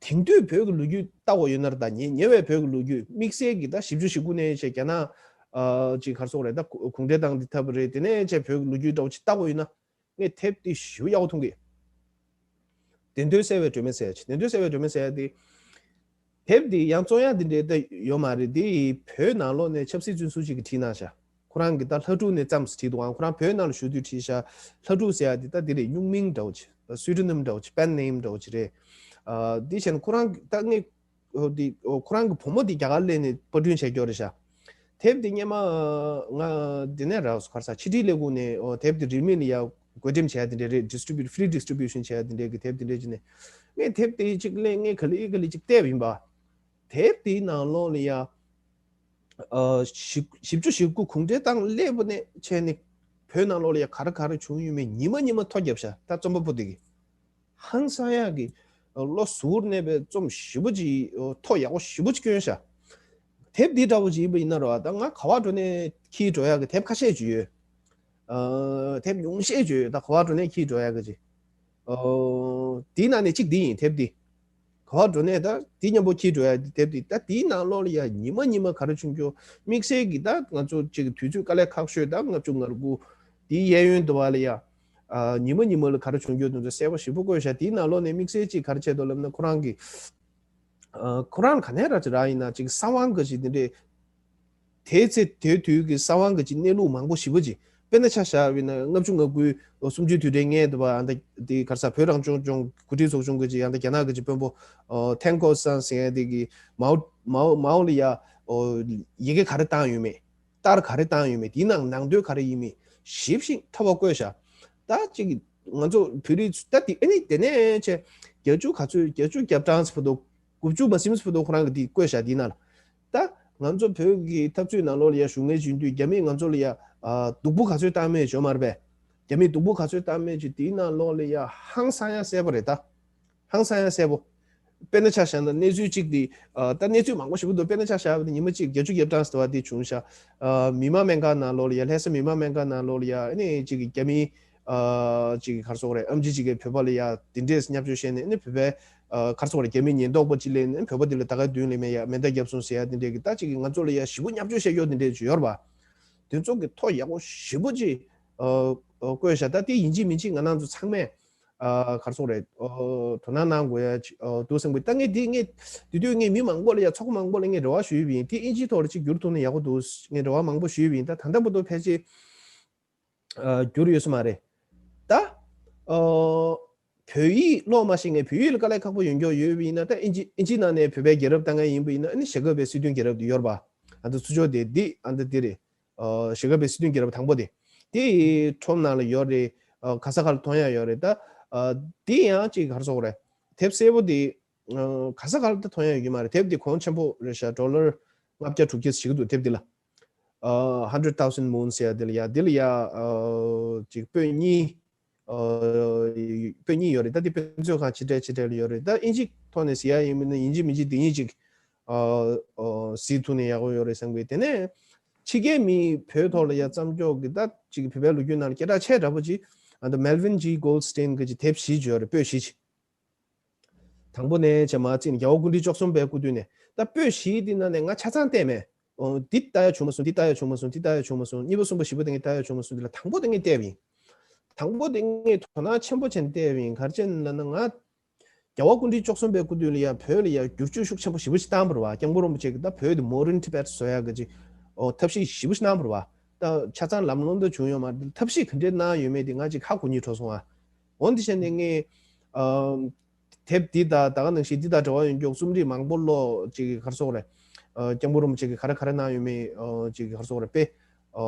དེང་དུས་བོད་ཀྱི་ལོ་རྒྱུས་ལྟ་བ་ཡོད་ན་ར། ད་ཉེ་ཉེ་བའི་བོད་ཀྱི་ལོ་རྒྱུས་དམིགས་བསལ་གྱི་ད་ཞིབ་འཇུག་ཞིབ་དགུ་ནས་བྱས་རྒྱ་ནག་ཨ་ཅིག་ག་རེ་ཟེར་དགོས་རེད། ད་གུ་གུང་ཁྲན་ཏང་འདི་འཐབ་པ་རེད། དེ་ནས་བྱས་བོད་ཀྱི་ལོ་རྒྱུས་འདྲ་བོ་ཅིག་ལྟ་བ་ཡོད་ན་ངས་དེབ་འདི་ཞེ་པོ་ཡག་པོ་མཐོང་གི། བདེན་དོན་གསལ་བའི་སྒྲོན་མེ་ཟེར་ཡ་ཅིག་བདེན་དོན་གསལ་བའི་སྒྲོན་མེ་ཟེར་ཡ་དེ། དེབ་འདི་ཡང་རྩོམ་ཡག་འདི་འདྲའི་ད་ཡོད་མ་རེད། འདི་བོད་ནང་ལོགས་ནས་ཆབ་སྲིད་བཙོན་ཟུར་ཅིག་གིས་བྲིས་གནང་ཤག་ཁོ་རང་གིས་ད་ལྷ་ཕྲུག་ནས་བརྩམས་བྲིས་འདུག་ཨང་། ཁོ་རང་བོད་ནང་ལ་བཞུགས་དུས་བྲིས་ཤག་ལྷ་ཕྲུག་ཟེར་ཡ་འདི་ད་འདི་རེད། སྨྱུག་མིང་འདྲ་བོ་ཅིག pseudonym འདྲ་བོ་ཅིག pen name འདྲ་བོ་ཅིག་རེད། ཨ་འདི་བྱས་ན་ཁོ་རང་ད་ངས་འདི་ཁོ་རང་གི་བུ་མོ་འདི་རྒྱ་གར་སླེབས་ནས་པར་སྐྲུན་བྱས་རྒྱུ་རེད་ཤག་དེབ་འདི་སྔོན་མ་ང་འདི་ནས་རག་སོང་། ག་རེ་ཟེར། ཕྱི་དྲིལ་ལས་ཁུངས་ནས་ཨོ་དེབ་འདི་རིན་མེད་ལ་ཡ་བགོ་འགྲེམས་བྱས་ཡ་འདི་འདྲ་རེད། distribute, free distribution བྱས་ཡ་འདི་འདྲ་གི་དེབ་འདི་འདྲ་ཅིག་ནས་ངས་དེབ་འདི་ཅིག་ལེན། ངས་ག་ལེ་ག་ལེ་ཅིག་བལྟས་པ་ཡིན་པ། དེབ་དེའི་ནང་ལོགས་ལ་ཡ་ཨ་བཞི་བཞི་བཅུ་ཞེ་དགུ་གུང་ཁྲན་ཏང་སླེབས་པ་ནས་བྱས་ནས་བོད་ནང་ལོགས་ལ་ཡ་ག་རེ་ག་རེ་བྱུང་ཡོད་མེད་ཉི་མ་ཉི་མ་ཐོ་བརྒྱབ་ཤག་ད་རྩོམ་པ་པོ་དེ་གིས། ཧང་སང་ཡག་གི་བློ་གཟུར་གནས་པའི་རྩོམ་ཞེ་པོ་ཅིག་ཐོ་ཡག་པོ་ཞེ་པོ་ཅིག་བསྐྱོན་ཤག་དེབ་འདི་འདྲ་བོ་ཅིག་ཡིན་པ་ཡིན་ན་ར། ད་ང་ག་པར་འགྲོ་ནས་འཁྱེར་འགྲོ་ཡག་གི་དེབ་ཁ་ཤས་ཅིག་ཡོད། ཨ་དེབ་ཉུང་ཤས་ཅིག་ཡོད། ད་ག་པར་འགྲོ་ནས་འཁྱེར་འགྲོ་ཡག་གི་ཅིག་ཨོ་དེའི་ནང་ནས་གཅིག་འདི་ཡིན། དེབ་འདི་ག་པར་འགྲོ་ནས་ད་འདི་མཉམ་པོ་འཁྱེར་འགྲོ་ཡག་གི་དེབ་འདི། ད་དེའི་ནང་ལོགས་ལ་ཡ་ཉི་མ་ཉི་མ་ག་རེ་བྱུང་རྒྱུ། དམིགས་བསལ་གྱི་ད་ང་ཚོ་ཅིག་དུས་ཚོད་དཀའ་ལས་ཁག་ཤོས་ད་ལྔ་བཅུ་ང་དགུ་དེའི་གཡས་གཡོན་དུ་བ་ལ་ཡ། ཨ་ཉི་མ་ཉི་མ་ལ་ག་རེ་བྱུང་རྒྱུ་དེ་ཚོ་གསལ་པོ་ཞེ་པོ་བཀོད་བཞག་དེའི་ནང་ལོགས་ནས་དམིགས་བསལ་གཅིག་ག་རེ་བྱས་འདུག་ལབ་ན། ཁོ་རང་གི་ཨ་ཁོ་རང་ལ་ག་ནས་ར་ཅིག་རག་ཡིན་ན་ཅིག་གསང་བ་འགའ་ཞིག་དེ་འདྲས་དེའི་ཚེ་དེའི་དུས་ཀྱི་གསང་བ་འགའ་ཅིག་གནས་ལུགས་མང་པོ་ཞེ་པོ་ཅིག་དཔེར་ན་ཆ་བཞག་པ་ཡིན་ན་ལྔ་བཅུ་ང་དགུའི་ལོ་གསུམ་བཅུའི་དུས་དྲན་སྔོན་དུ་བ་ཨ་ད་དེ་ག་རེ་ཟེར། བོད་རང་སྐྱོང་ལྗོངས་འགོ་ཁྲིད་ཚོགས་ཆུང་གི་ཅིག་ཨ་ད་རྒྱ་ནག་གི་ཅིག་དཔོན་པོ་ཨོ་ཐན་ཀོ་སན་ཟེར་ཡ་དེ་གིས་མའོ་མའོ་མའོ་ལ་ཡ་ཨོ་ཡི་གེ་ག་རེ་བཏང་ཡོད་མེད། རྟགས་ག་རེ་བཏང་ཡོད་མེད། དེའི་ནང་ནང་དོན་ག་རེ་ཡིན་མིན་ཞིབ་ཞིང་ཕྲ་བ་བཀོད་བཞག་ད་ཅིག་ང་ཚོ་བོད་རིགས་ད་དེ་ཨ་ནི་དེ་ནས་ཆེ་བརྒྱད་ཅུ་ག་ཚོད་བརྒྱད་ཅུ་གྱ་གྲངས་བར་དུ་དགུ་བཅུ་མ་ཟིན་བར་དུ་ཁོ་རང་གིས་དེ་བཀོད་བཞག་དེའི་ནང་ལ་ད་ ང་ཚོ་བོད་ཀྱི་འཐབ་རྩོད་ནང་ལོགས་ལ་ཡ་ཞུགས་མཁན་བྱུང་དུས་རྒྱ་མིས་ང་ཚོ་ལ་ཡ་ཨ་སྡུག་པོ་ག་ཚོད་བཏང་མེད་བྱུང་མ་རེད་པས། རྒྱ་མིས་སྡུག་པོ་ག་ཚོད་བཏང་མེད་ཅིག་དེའི་ནང་ལོགས་ལ་ཡ་ཧང་སང་ཡ་གསལ་པོ་རེད་ད། ཧང་སང་ཡ་གསལ་པོ། དཔེར་ན་ཆ་བཞག་ན་གནས་ཚུལ་གཅིག་དེ་ཨ་ད་གནས་ཚུལ་མང་པོ་ཞེ་པོ་འདུག་དཔེར་ན་ཆ་བཞག་པ་དེ་ཉི་མ་གཅིག་བརྒྱད་ཅུ་གྱ་གྲངས་ཟེར་བ་དེ་བྱུང་ཤག་ཨ་མི་མང་སྨན་ཁང་ནང་ལོགས་ལ་ཡ་ལྷ་ས་མི་མང་སྨན་ཁང་ནང་ལོགས་ལ་ཡ་ཨ་ནི་གཅིག་རྒྱ་མི་ཨ་གཅིག་ག་རེ་ཟེར་དགོས་རེད། ཨེམ་ཆི་གཅིག་གིས་བོད་པ་ལ་ཡ་དེ་འདྲས་བརྙས་བཅོས་བྱས་ནས་ཨ་ནི་བོད་པའི་ཨ་ག་རེ་ཟེར་དགོས་རེད། རྒྱ་མི་ཉེན་རྟོག་པ་གཅིག་སླེབས་ནས་བོད་པ་དེ་ལ་ད་གའི་མདུན་ལ་མེད་ཡ་མེ་མདའ་བརྒྱབ་སོང་ཟེར་ཡ་དེ་འདྲས་ཀྱི་ད་གཅིག་གིས་ང་ཚོ་ལ་ཡ་ཞེ་པོ་བརྙས་བཅོས་བྱས་ཡོད་དེ་འདྲས་ཅིག་ཡོད་རེད་པ། དེ་ཚོ་གི་ཐོ་ཡག་པོ་ཞེ་པོ་ཅིག་ཨ་ཨ་བཀོད་ཤག་ད་དེ་ཡིན་གཅིག་མིན་གཅིག་ང་རང་ཚོ་ཚང་མས་ཨ་ག་རེ་ཟེར་དགོས་རེད། ཨོ་དོ་སྣང་གནང་དགོས་ཡ་ཅིག་ཨོ་འདུག་བསམ་གི། ད་ངས་འདི་ངས་དེ་དུས་ངས་མི་མང་པོ་ལ་ཡ་ཚོགས་པ་མང་པོ་ལ་ངས་རེ་བ་ཞུས་པ་ཡིན། དེ་ཨིན་ཇིའི་ཐོག་ལ་ཅིག་བསྒྱུར་ཐུབ་ན་ཡག་པོ་འདུག་ངས་རེ་བ་མང་པོ་ཞུས་པ་ཡིན། ད་ད་ལྟ་བར་དུ་ཕལ་ཆེར་ཨ་བསྒྱུར་ཡོད་ས་མ་རེད། ད་ཨོ་བོད་ཡིག་ཀློག་མ་ཤེས་མཁན་བོད་ཡིག་ལ་དཀའ་ལས་ཁག་པོ་ཡོད་མཁན་ཡོད་པ་ཡིན་ན། ད་ཨིན་ཇི་ཨིན་ཇིའི་ནང་ནས་བོད་པའི་རྒྱལ་རབས་ལྟ་མཁན་ཡིན་པ་ཡིན་ན་ཨ་ནི་ཞྭ་སྒབ་པའི་སྲིད་དོན་རྒྱལ་རབས་དེ་ཡོད་རེད་པ། ཨ་ད་ཚུར་ཕྱོགས་དེ་འདི་ཨ་ད་འདི་རེད། ཨ་ཞྭ་སྒབ་པའི་སྲིད་དོན་རྒྱལ་རབས་དང་པོ་དེ། དེ་ཁྲོམ་ནང་ལ་ཡོད་རེད། ཨ་ག་ས་ག་ལ་མཐོང་ཡ་ཡོད་རེད། ད་ཨ་དེ་ཡང་ཅིག་ག་རེ་ཟེར་དགོས་རེད། དེབ་སེར་པོ་དེ་ཨ་ག་ས་ག་ལ་ད་མཐོང་ཡ་ཡོད་ཀྱི་མ་རེད། དེབ་དེ་གོང་ཆེན་པོ་རེད་ཤག་ཌོ་ལར་ལྔ་བརྒྱ་དྲུག་བརྒྱ་ཞིག་འདུག་དེབ་དེ་ལ། ཨ་Hundred Thousand Moons ཟེར་ཡ་དེ་ལ་ཡ་དེ་ལ་ཡ་ཨ་ཅིག་པོད་གཉིས། ཨ་པོད་གཉིས་ཡོད་རེད། ད་དེ་དཔེ་མཛོད་ཁང་ཆེ་གྲས་ཆེ་གྲས་ལ་ཡོད་རེད། ད་ཨིན་ཇི་ཐོག་ནས་གཟིགས་ཡ་ཡིན་མིན་ན་ཡིན་གཅིག་མིན་གཅིག་དེ་གཉིས་ཅིག་ཨ་ཨ་གཟིགས་ཐུབ་ན་ཡག་པོ་ཡོད་རེད་བསམ་གི། དེ་ནས་ཕྱི་རྒྱལ་མི་བོད་ཐོག་ལ་ཡ་བརྩམས་ཆོས་ཀྱི་ད་ཅིག་བོད་པའི་ལོ་རྒྱུས་ནང་ལ་སྐད་གྲགས་ཆེ་དྲགས་པོ་ཅིག་ཨ་ད་Melvin G Goldstein གི་ཅིག་དེབ་བཞི་ཅིག་ཡོད་རེད། པོད་བཞི་ཅིག་དང་པོ་ནས་བྱས་མར་བརྩིས་ནས་རྒྱལ་བ་སྐུ་ཕྲེང་བཅུ་གསུམ་པའི་སྐུ་དུས་ནས། ད་པོད་བཞི་འདི་ནང་ནས་ང་ཆ་ཚང་བལྟས་མེད། ཨོ་འདི་ལྟ་ཡ་བྱུང་མ་སོང་། འདི་ལྟ་ཡ་བྱུང་མ་སོང་། འདི་ལྟ་ཡ་བྱུང་མ་སོང་། གཉིས་པ་གསུམ་པ་བཞི་པ་དེ་ངས་ལྟ་ཡ་བྱུང་མ་སོང་། འདི་ལ་དང་པོ་དེ་ངས་བལྟས་པ་ཡིན། དང་པོ་དེ་ངས་དོ་སྣང་ཆེན་པོ་བྱས་ནས་བལྟས་པ་ཡིན། ག་རེ་བྱས་ནས་ལབ་ན་ང་རྒྱལ་བ་སྐུ་ཕྲེང་བཅུ་གསུམ་པའི་སྐུ་དུས་ལ་ཡ་བོད་ལ་ཡ་བསྒྱུར་བཅོས་ཤུགས་ཆེན་པོ་ཞེ་པོ་ཞིག་བཏང་བ་རེད་བ། སྐྱབས་མགོན་རིན་པོ་ཆེ་གིས་ད་བོད་དེ་Modern Tibet བཟོ་ཡ་གི་ཅིག་ཨོ་ཐབས་ཤེས་ཞེ་པོ་ཞིག་གནང་བ་རེད་བ། ད་ཆ་ཚང་ལམ་ལྷོང་ད་བྱུང་ཡོད་མ་རེད། ཐབས་ཤེས་ག་འདྲས་གནང་ཡོད་མེད་དེ་ང་ཅིག་ཧ་གོ་སྙིང་བྲོ་སོང་ཨ། འོན་ཏེ་བྱས་ནས་ངས་ཨམ་དེབ་འདི་དང་ད་ག་ནང་བཞིན་འདི་དང་འབྲེལ་བ་ཡོད་མཁན་རྩོམ་རིག་མང་པོ་ཀློག་ཅིག་ག་རེ་ཟེར་དགོས་རེད། ཨ་སྐྱབས་མགོན་རིན་པོ་ཆེ་གིས་ག་རེ་ག་རེ་གནང་ཡོད་མེད་ཨ་ཅིག་ག་རེ་ཟེར་དགོས་རེད། དཔེ་ཨ་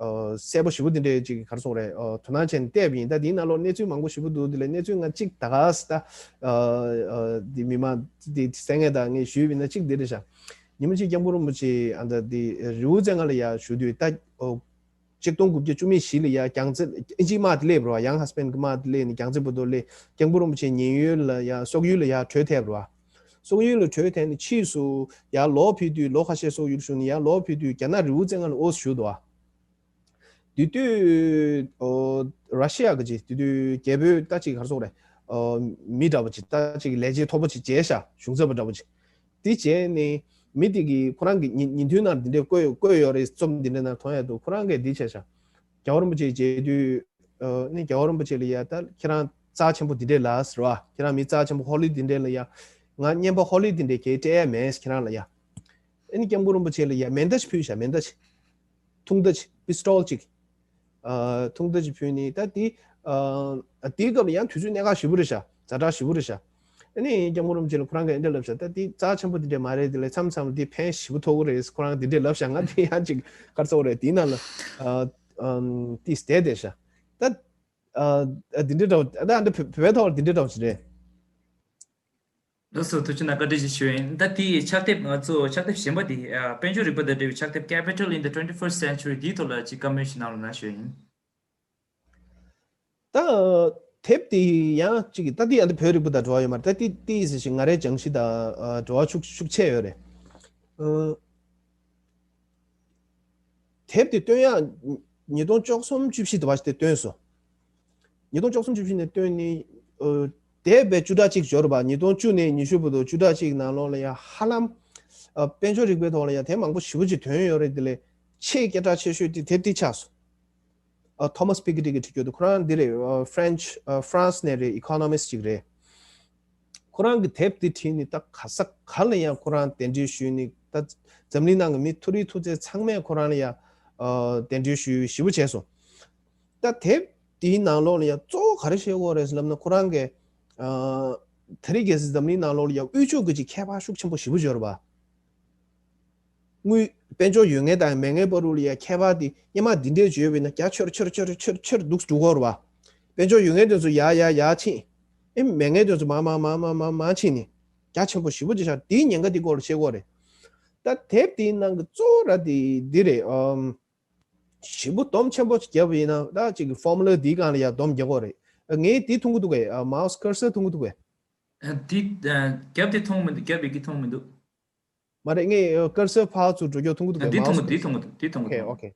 ཨ་གསལ་པོ་ཞེ་པོ་འདི་འདྲས་ཅིག་ག་རེ་ཟེར་དགོས་རེད། ཨ་དོ་སྣང་བྱས་ནས་བལྟས་པ་ཡིན། ད་འདིའི་ནང་ལོགས་གནས་ཚུལ་མང་པོ་ཞེ་པོ་འདུག་འདི་ལས་གནས་ཚུལ་ང་གཅིག་ད་ག་ས་ད་ཨ་ཨ་འདི་མི་མང་འདི་གསན་མཁན་དང་ངས་ཞུས་པ་ཡིན་ན་གཅིག་འདི་རེད་ཤག་ཉི་མ་གཅིག་སྐྱབས་མགོན་རིན་པོ་ཆེ་ཨ་ད་འདི་རི་བོ་རྩེ་ལྔ་ལ་ཡར་བཞུགས་དུས་ད་ཨོ། ཆིག་སྟོང་དགུ་བརྒྱ་བཅུ་མེད་བཞི་ལ་ཡ་རྒྱལ་རྩེ་ཨིན་ཇིའི་དམག་དེ་སླེབས་རེད་བ། Young Husband གི་དམག་དེ་སླེབས་ནས་རྒྱལ་རྩེ་བར་དུ་སླེབས། སྐྱབས་མགོན་རིན་པོ་ཆེ་ཉེན་གཡོལ་ལ་ཡ་སོག་ཡུལ་ལ་ཡ་བྲོས་ཐལ་བ་རེད་བ། སོག་ཡུལ་ལ་བྲོས་ཐལ་ནས་ཕྱིས་སུ་ཡ་ལོག་ཕེབས་དུས་ལོ་ཁ་ཤས་སོག་ཡུལ་བཞུགས་ནས་ཡ་ལོག་ཕེབས་དུས་རྒྱ་ནག་རི་བོ་རྩེ་ལྔ་ལ་འོ་བཞུགས་འདུག་བ། དེ་དུས་ཨོ་ར་ཤི་ཡ་གི་ཅིག་དེ་དུས་རྒྱལ་པོའི་ད་ཅིག་ག་རེ་ཟེར་དགོས་རེད། ཨོ་མི་འདྲ་པོ་ཅིག་ད་ཅིག་ལས་བྱེད་མཐོ་པོ་ཅིག་མཇལ་ཤག་གཞུང་ཚབ་པ་འདྲ་པོ་ཅིག་དེ་བྱས་ནས་མི་དེ་གིས་ཁོ་རང་གི་ཉིན་ཉིན་ཐོའི་ནང་འདི་འདྲས་བཀོད་བཀོད་ཡོད་རེད། རྩོམ་འདི་འདྲས་ནང་མཐོང་ཡ་འདུག་ཁོ་རང་གིས་འདི་བྱས་ཤག་རྒྱལ་བ་རིན་པོ་ཆེ་མཇལ་དུས་ཨ་ནི་རྒྱལ་བ་རིན་པོ་ཆེ་ལ་ཡ་ད་ཁྱེད་རང་རྩ་ཆེན་པོ་འདི་འདྲས་ལ་ཟེར་བ། ཁྱེད་རང་མི་རྩ་ཆེན་པོ་ཧོ་ལི་འདི་འདྲས་ལ་ཡ་ང་རྔན་པ་ཧོ་ལི་འདི་འདྲས་གས་སྤྲད་ཡ་མེད་ཁྱེད་རང་ལ་ཡ། ཨ་ནི་སྐྱབས་མགོན་རིན་པོ་ཆེ་ལ་ཡ་མེ་མདའ་ཞིག་ཕུལ་ཤག་མེ་མདའ་ཞིག་ཐུང་མདའ་ཅིག pistol ཅིག་ཨ་ཐུང་མདའ་ཅིག་ཕུལ་ནས་ད་དེ་ཨ་དེའི་སྐབས་ལ་ཡང་དུས་ཚོད་གནད་འགག་ཞེ་པོ་རེད་ཤག་ཛ་དྲག་ཞེ་པོ་རེད་ཤག་ཨ་ནི་སྐྱབས་མགོན་རིན་པོ་ཆེ་ལ་ཁོ་རང་གིས་ཨེ་འདྲ་ལབ་ཤག་ད་དེ་རྩ་ཆེན་པོ་དེ་འདྲ་མ་རེད། དེ་ལས་མཚམས་མཚམས་དེ་ཕན་ཞེ་པོ་ཐོགས་ཀྱི་རེད། ཁོ་རང་དེ་འདྲ་ལབ་ཤག་ང་དེ་ཡང་ཅིག་ག་རེ་ཟེར་དགོས་རེད། དེའི་ནང་ལ་ཨ་ཨམ་དེ་བསྡད་བསྡད་ཤག་ད་ཨ་ཨ་དེ་འདྲ་འདྲ་པོ་ད་ཨ་འདྲ་བོད་བོད་པའི་ཐོག་ལ་དེ་འདྲ་འདྲ་པོ་ཞིག་རེད། ལགས་སོ། ཐུགས་རྗེ་གནང་། བཀའ་དྲིན་ཆེ་ཞུ་ཡིན། ད་དེའི་ཕྱག་དེབ་ང་ཚོ་ཕྱག་དེབ་གཞན་པ་དེ་ཨ་དཔལ་འབྱོར་རིག་པ་དང་འབྲེལ་བའི་ཕྱག་དེབ་Capital in the twenty-first Century འདིའི་ཐོག་ལ་ཅིག་བཀའ་མོལ་ཞིག་གནང་རོགས་གནང་ཞུ་ཡིན། ད་དེབ་དེ་ཡང་ཅིག་ད་དེ་ཡང་དེ་བོད་རིག་པ་དང་འབྲེལ་བ་ཡོད་མ་རེད། ད་དེ་དེ་ཟེར་ཞིག་ང་རའི་སྦྱང་གཞི་དང་ཨ་འབྲེལ་བ་ཤུགས་ཤུགས་ཆེ་ཡོད་རེད། ཨ་དེབ་དེ་བཏོན་ཡག་ཉིས་སྟོང་བཅུ་གསུམ་བཅུ་བཞི་དུ་བ་ཞིག་དེ་བཏོན་སོང་། ཉིས་སྟོང་བཅུ་གསུམ་བཅུ་བཞི་ནས་བཏོན་ནས་ཨ་འདས་པའི་བཅུ་ཕྲག་གཅིག་འབྱོར་བ། ཉིས་སྟོང་བཅུ་ནས་ཉི་ཤུ་བར་དུ་བཅུ་ཕྲག་གཅིག་ནང་ལོགས་ལ་ཡང་ཧ་ལམ་ཨ་དཔལ་འབྱོར་རིག་པའི་ཐོག་ལ་ཡང་དེབ་མང་པོ་ཞེ་པོ་ཅིག་ཐོན་ཡོད་རེད། དེ་ལས་ཆེས་སྐད་གྲགས་ཆེ་ཤོས་དེ་དེབ་དེ་ཆགས་སོང་། ཨ་Thomas Piketty གིས་བྲིས་ཡོད་འདུག་ཁོ་རང་འདི་རེད། ཨ་French ཨ་France ནས་རེད། Economist ཅིག་རེད། ཁོ་རང་གི་དེབ་དེ་བྲིས་ནས་ད་ག་ས་ག་ལ་ཡང་ཁོ་རང་གདན་འདྲེན་ཞུས་ནས་ད་འཛམ་གླིང་ནང་གི་མི་མཐོ་རིས་མཐོ་ཚད་ཚང་མས་ཁོ་རང་ལ་ཡང་ཨ་གདན་འདྲེན་ཞུས་ཞེ་པོ་བྱས་སོང་། ད་དེབ་དེའི་ནང་ལོགས་ལ་ཡང་གཙོ་བོ་ག་རེ་བཤད་ཀྱི་ཡོད་རེད་ལབ་ན། ཁོ་རང་གིས་ཨ་དེ་རིང་ཁ་སང་འཛམ་གླིང་ནང་ལོགས་ལ་ཡང་དབུལ་ཕྱུག་གི་ཅིག་ཁྱད་པར་ཤུགས་ཆེན་པོ་ཞེ་པོ་ཡོད་རེད་པ། དངུལ་དཔལ་འབྱོར་ཡོད་མཁན་དང་མེད་མཁན་བར་དུ་ལ་ཡ་ཁྱད་པར་དེ་སྔོན་མ་འདི་འདྲས་བརྗོད་པས་ན་རྒྱ་ཆེར་ཆེར་ཆེར་ཆེར་ཆེར་འདུག་འགྲོ་གི་ཡོད་རེད་པ། དཔལ་འབྱོར་ཡོད་མཁན་དེ་ཚོ་ཡར་ཡར་ཡར་ཕྱིན། ཨེ་མེད་མཁན་དེ་ཚོ་མར་མར་མར་མར་མར་མར་ཕྱིན་ནས་རྒྱ་ཆེན་པོ་ཞེ་པོ་ཅིག་ཆགས། དེའི་ཉེན་ཁ་དེ་སྐོར་ལ་བཤད་ཀྱི་ཡོད་རེད། ད་དེབ་དེའི་ནང་གི་གཙོ་བོ་ར་དེ་འདི་རེད། ཨམ། ཞིབ་པོ་སྡོམ་ཆེན་པོ་ཞིག་བརྒྱབ་པ་ཡིན་ན་ད་ཅིག་གི་ཕོར་མུ་ལ་དེའི་སྒང་ལ་ཡ་སྡོམ་རྒྱག་དགོས་རེད། ངས་དེ་མཐོང་གི་འདུག་གས། མའོ་སི་ཀར་སར་མཐོང་གི་འདུག་གས། དེ་རྒྱབ་དེ་མཐོང་མི་འདུག་རྒྱབ་ཡི་གེ་མཐོང་མི་འདུག་མ་རེད། ངས་ཀར་སར་ཕར་ཚུར་འགྲོ་རྒྱུ་མཐོང་གི་འདུག་གས། དེ་མཐོང་གི་མའོ་སི་དེ་མཐོང་གི་འདུག་དེ་མཐོང་གི་ཨོ་ཁེ་འདུག་ཨོ་ཁེ།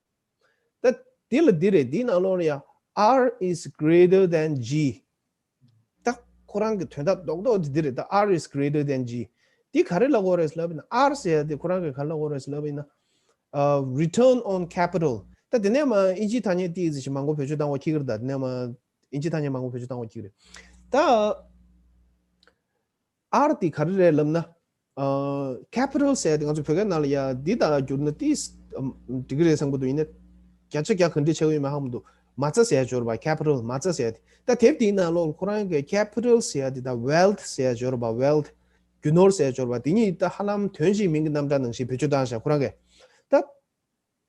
ད་དེ་ལ་འདི་རེད། འདི་ནང་ལོགས་ལ་ཡ་R is greater than G། ད་ཁོ་རང་གི་དོན་དག་རྡོག་རྡོག་དེ་འདི་རེད། ད་R is greater than G། འདི་ག་རེ་ལབ་དགོས་རེད་ལབ་ན། R ཟེར་ཡ་དེ་ཁོ་རང་གི་ག་རེ་ལབ་དགོས་རེད་ལབ་ན། ཨ། return on capital། ད་དེ་ནས་མ་ཨིན་ཇིའི་ཐ་སྙད་ཏོག་ཙམ་ཞིག་མང་པོ་བེད་སྤྱོད་བཏང་བ་ཁྱི་གིར། ད་དེ་ནས་མ་ཨིན་ཇིའི་ཐ་སྙད་མང་པོ་བེད་སྤྱོད་བཏང་བ་ཁྱི་གིར། ད་R དེ་ག་རེ་རེད་ལབ་ན། ཨ། capital ཟེར་ཡ་དེ་ང་ཚོ་བོད་སྐད་ནང་ལ་ཡ་འདི་ལྟར་བསྒྱུར་ན་ཏོག་ཙམ་འགྲིག་གི་རེད་བསམ་གྱི་འདུག་ཡིན་ནའི་བརྒྱ་ཆ་བརྒྱ་ག་འདྲ་ཆགས་ཀྱི་ཡོད་མེད་ཧ་མི་འདུག་མ་རྩ་ཟེར་ཡ་སྦྱོར་བ། capital མ་རྩ་ཟེར་ཡ་དེ། ད་དེབ་དེའི་ནང་ལོགས་ཁོ་རང་གི་capital ཟེར་ཡ་དེ་དང་wealth ཟེར་ཡ་སྦྱོར་བ། wealth རྒྱུ་ནོར་ཟེར་ཡ་སྦྱོར་བ་དེ་གཉིས་ད་ཧ་ལམ་དོན་གཅིག་མིང་གི་རྣམ་གྲངས་ནང་བཞིན་བེད་སྤྱོད་བཏང་བཞག་ཁོ་རང་གིས། ད།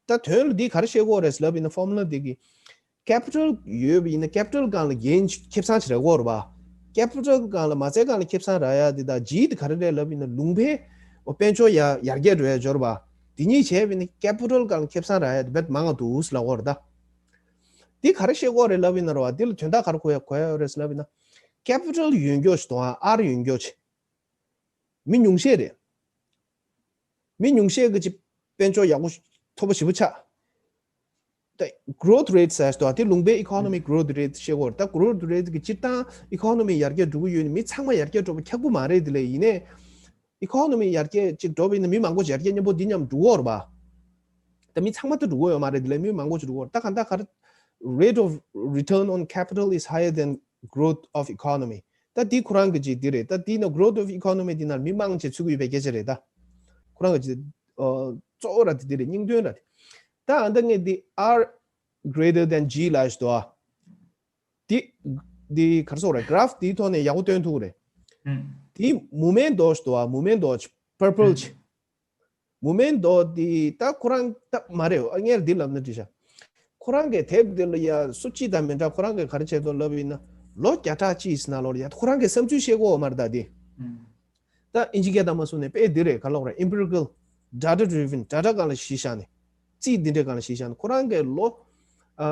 ད་དོན་ལ་འདི་ག་རེ་བཤད་ཀྱི་ཡོད་རེད་ལབ་ཡིན་ན། ཕོར་མུ་ལ་འདི་གི་capital ཡོད་པ་ཡིན་ན་capital སྒང་ལ་འགན་ཁེ་བཟང་ཅིག་རག་གི་ཡོད་རེད་པ། capital སྒང་ལ་མ་རྩའི་སྒང་ལ་ཁེ་བཟང་རག་ཡ་འདི་དང་G དེ་ག་རེ་རེད་ལབ་ཡིན་ན། ལུང་པའི་དཔལ་འབྱོར་ཡར་ཡར་རྒྱས་འགྲོ་ཡ་སྦྱོར་བ་འདི་གཉིས་བྱས་པ་ཡིན་ན་capital སྒང་ལ་ཁེ་བཟང་རག་ཡ་འདི་དཔེ་མང་ང་འདུག་ལབ་ཀྱི་ཡོད་རེད་ད། འདི་ག་རེ་བཤད་ཀྱི་ཡོད་རེད་ལབ་ཡིན་ན་རེད་པ། འདི་ལ་དོན་དག་ག་རེ་གོ་ཡ་གོ་ཡ་ཡོད་རེད་ལབ་ཡིན་ན། capital ཡོད་མཁན་ཞིག་དང་R ཡོད་མཁན་ཞིག་མི་ཉུང་ཤས་རེད། མི་ཉུང་ཤས་ཀྱི་ཅིག་དཔལ་འབྱོར་ཡག་པོ་མཐོ་པོ་ཞེ་པོ་ཆགས། ད་growth rate ཟེར་ཏོ་དེ་ལུང་པའི་economic growth rate བཤད་ཀྱི་ཡོད་རེད། ད་growth rate གི་སྤྱིར་བཏང་economy ཡར་རྒྱས་འགྲོ་གི་ཡོད་ནི་མི་ཚང་མ་ཡར་རྒྱས་འགྲོ་བ་ཁག་པོ་མ་རེད། དེ་ལས་ཡིན་ནའི་economy ཡར་རྒྱས་ཅིག་འགྲོ་བ་ཡིན་ན་མི་མང་པོ་ཞིག་ཡར་རྒྱས་མཉམ་པོ་འདི་མཉམ་འགྲོ་གི་ཡོད་རེད་པ། ད་མི་ཚང་མ་ད་འགྲོ་གི་ཡོད་མ་རེད། དེ་ལས་མི་མང་པོ་ཞིག་འགྲོ་གི་ཡོད་རེད། ད་གང་ལྟར་ག་རེ། rate of return on capital is higher than growth of economy། ད་འདི་ཁོ་རང་གི་ཅིག་འདི་རེད། ད་འདི་ནི་growth of economy འདི་ནང་མི་མང་ཆེ་ཚུད་ཀྱི་ཡོད་པའི་སྐད་ཆ་རེད་ད། ཁོ་རང་གི་ཅིག་ཨ་གཙོ་བོ་ར་དེ་འདི་རེད། སྙིང་དོན་ར་དེ། ད་ཨ་ད་ངས་འདི་R greater than G ལབ་ཞིག་འདུག་ཨ། འདི་འདི་ག་རེ་ཟེར་དགོས་རེད། graph འདིའི་ཐོག་ནས་ཡག་པོ་སྟོན་ཐུབ་ཀྱི་རེད། ཨུམ། འདི་movement འདྲ་ཞིག་འདུག་ཨ། movement འདྲ་ཞིག purple ཅིག་ཨུམ། movement འདྲ་འདི་ད་ཁོ་རང་ད་མ་རེད། ཨ་ངས་འདི་ལབ་ན་འགྲིག་ཤག་ཁོ་རང་གི་དེབ་འདི་ལ་ཡ་སུ་གཅིག་དང་མི་འདྲ། ཁོ་རང་གིས་ག་རེ་བྱས་འདུག་ལབ་ཡིན་ན། ལོ་བརྒྱ་ཕྲག་གཅིག་ནང་ལོགས་ལ་ཡ་ཁོ་རང་གིས་བསམ་ཚུལ་བཤད་ཀྱི་ཡོད་མ་རེད་ད་འདི། ཨུམ། ད་ཨིན་ཇི་སྐད་དང་མ་སོང་ནས་དཔེ་འདི་རེད། ག་ལབ་དགོས་རེད། empirical data driven data སྒང་ལ་གཞི་བཞག་ནས། རྩིས་འདི་འདྲའི་སྒང་ལ་གཞི་བཞག་ནས་ཁོ་རང་གིས་ལོ་ཨ་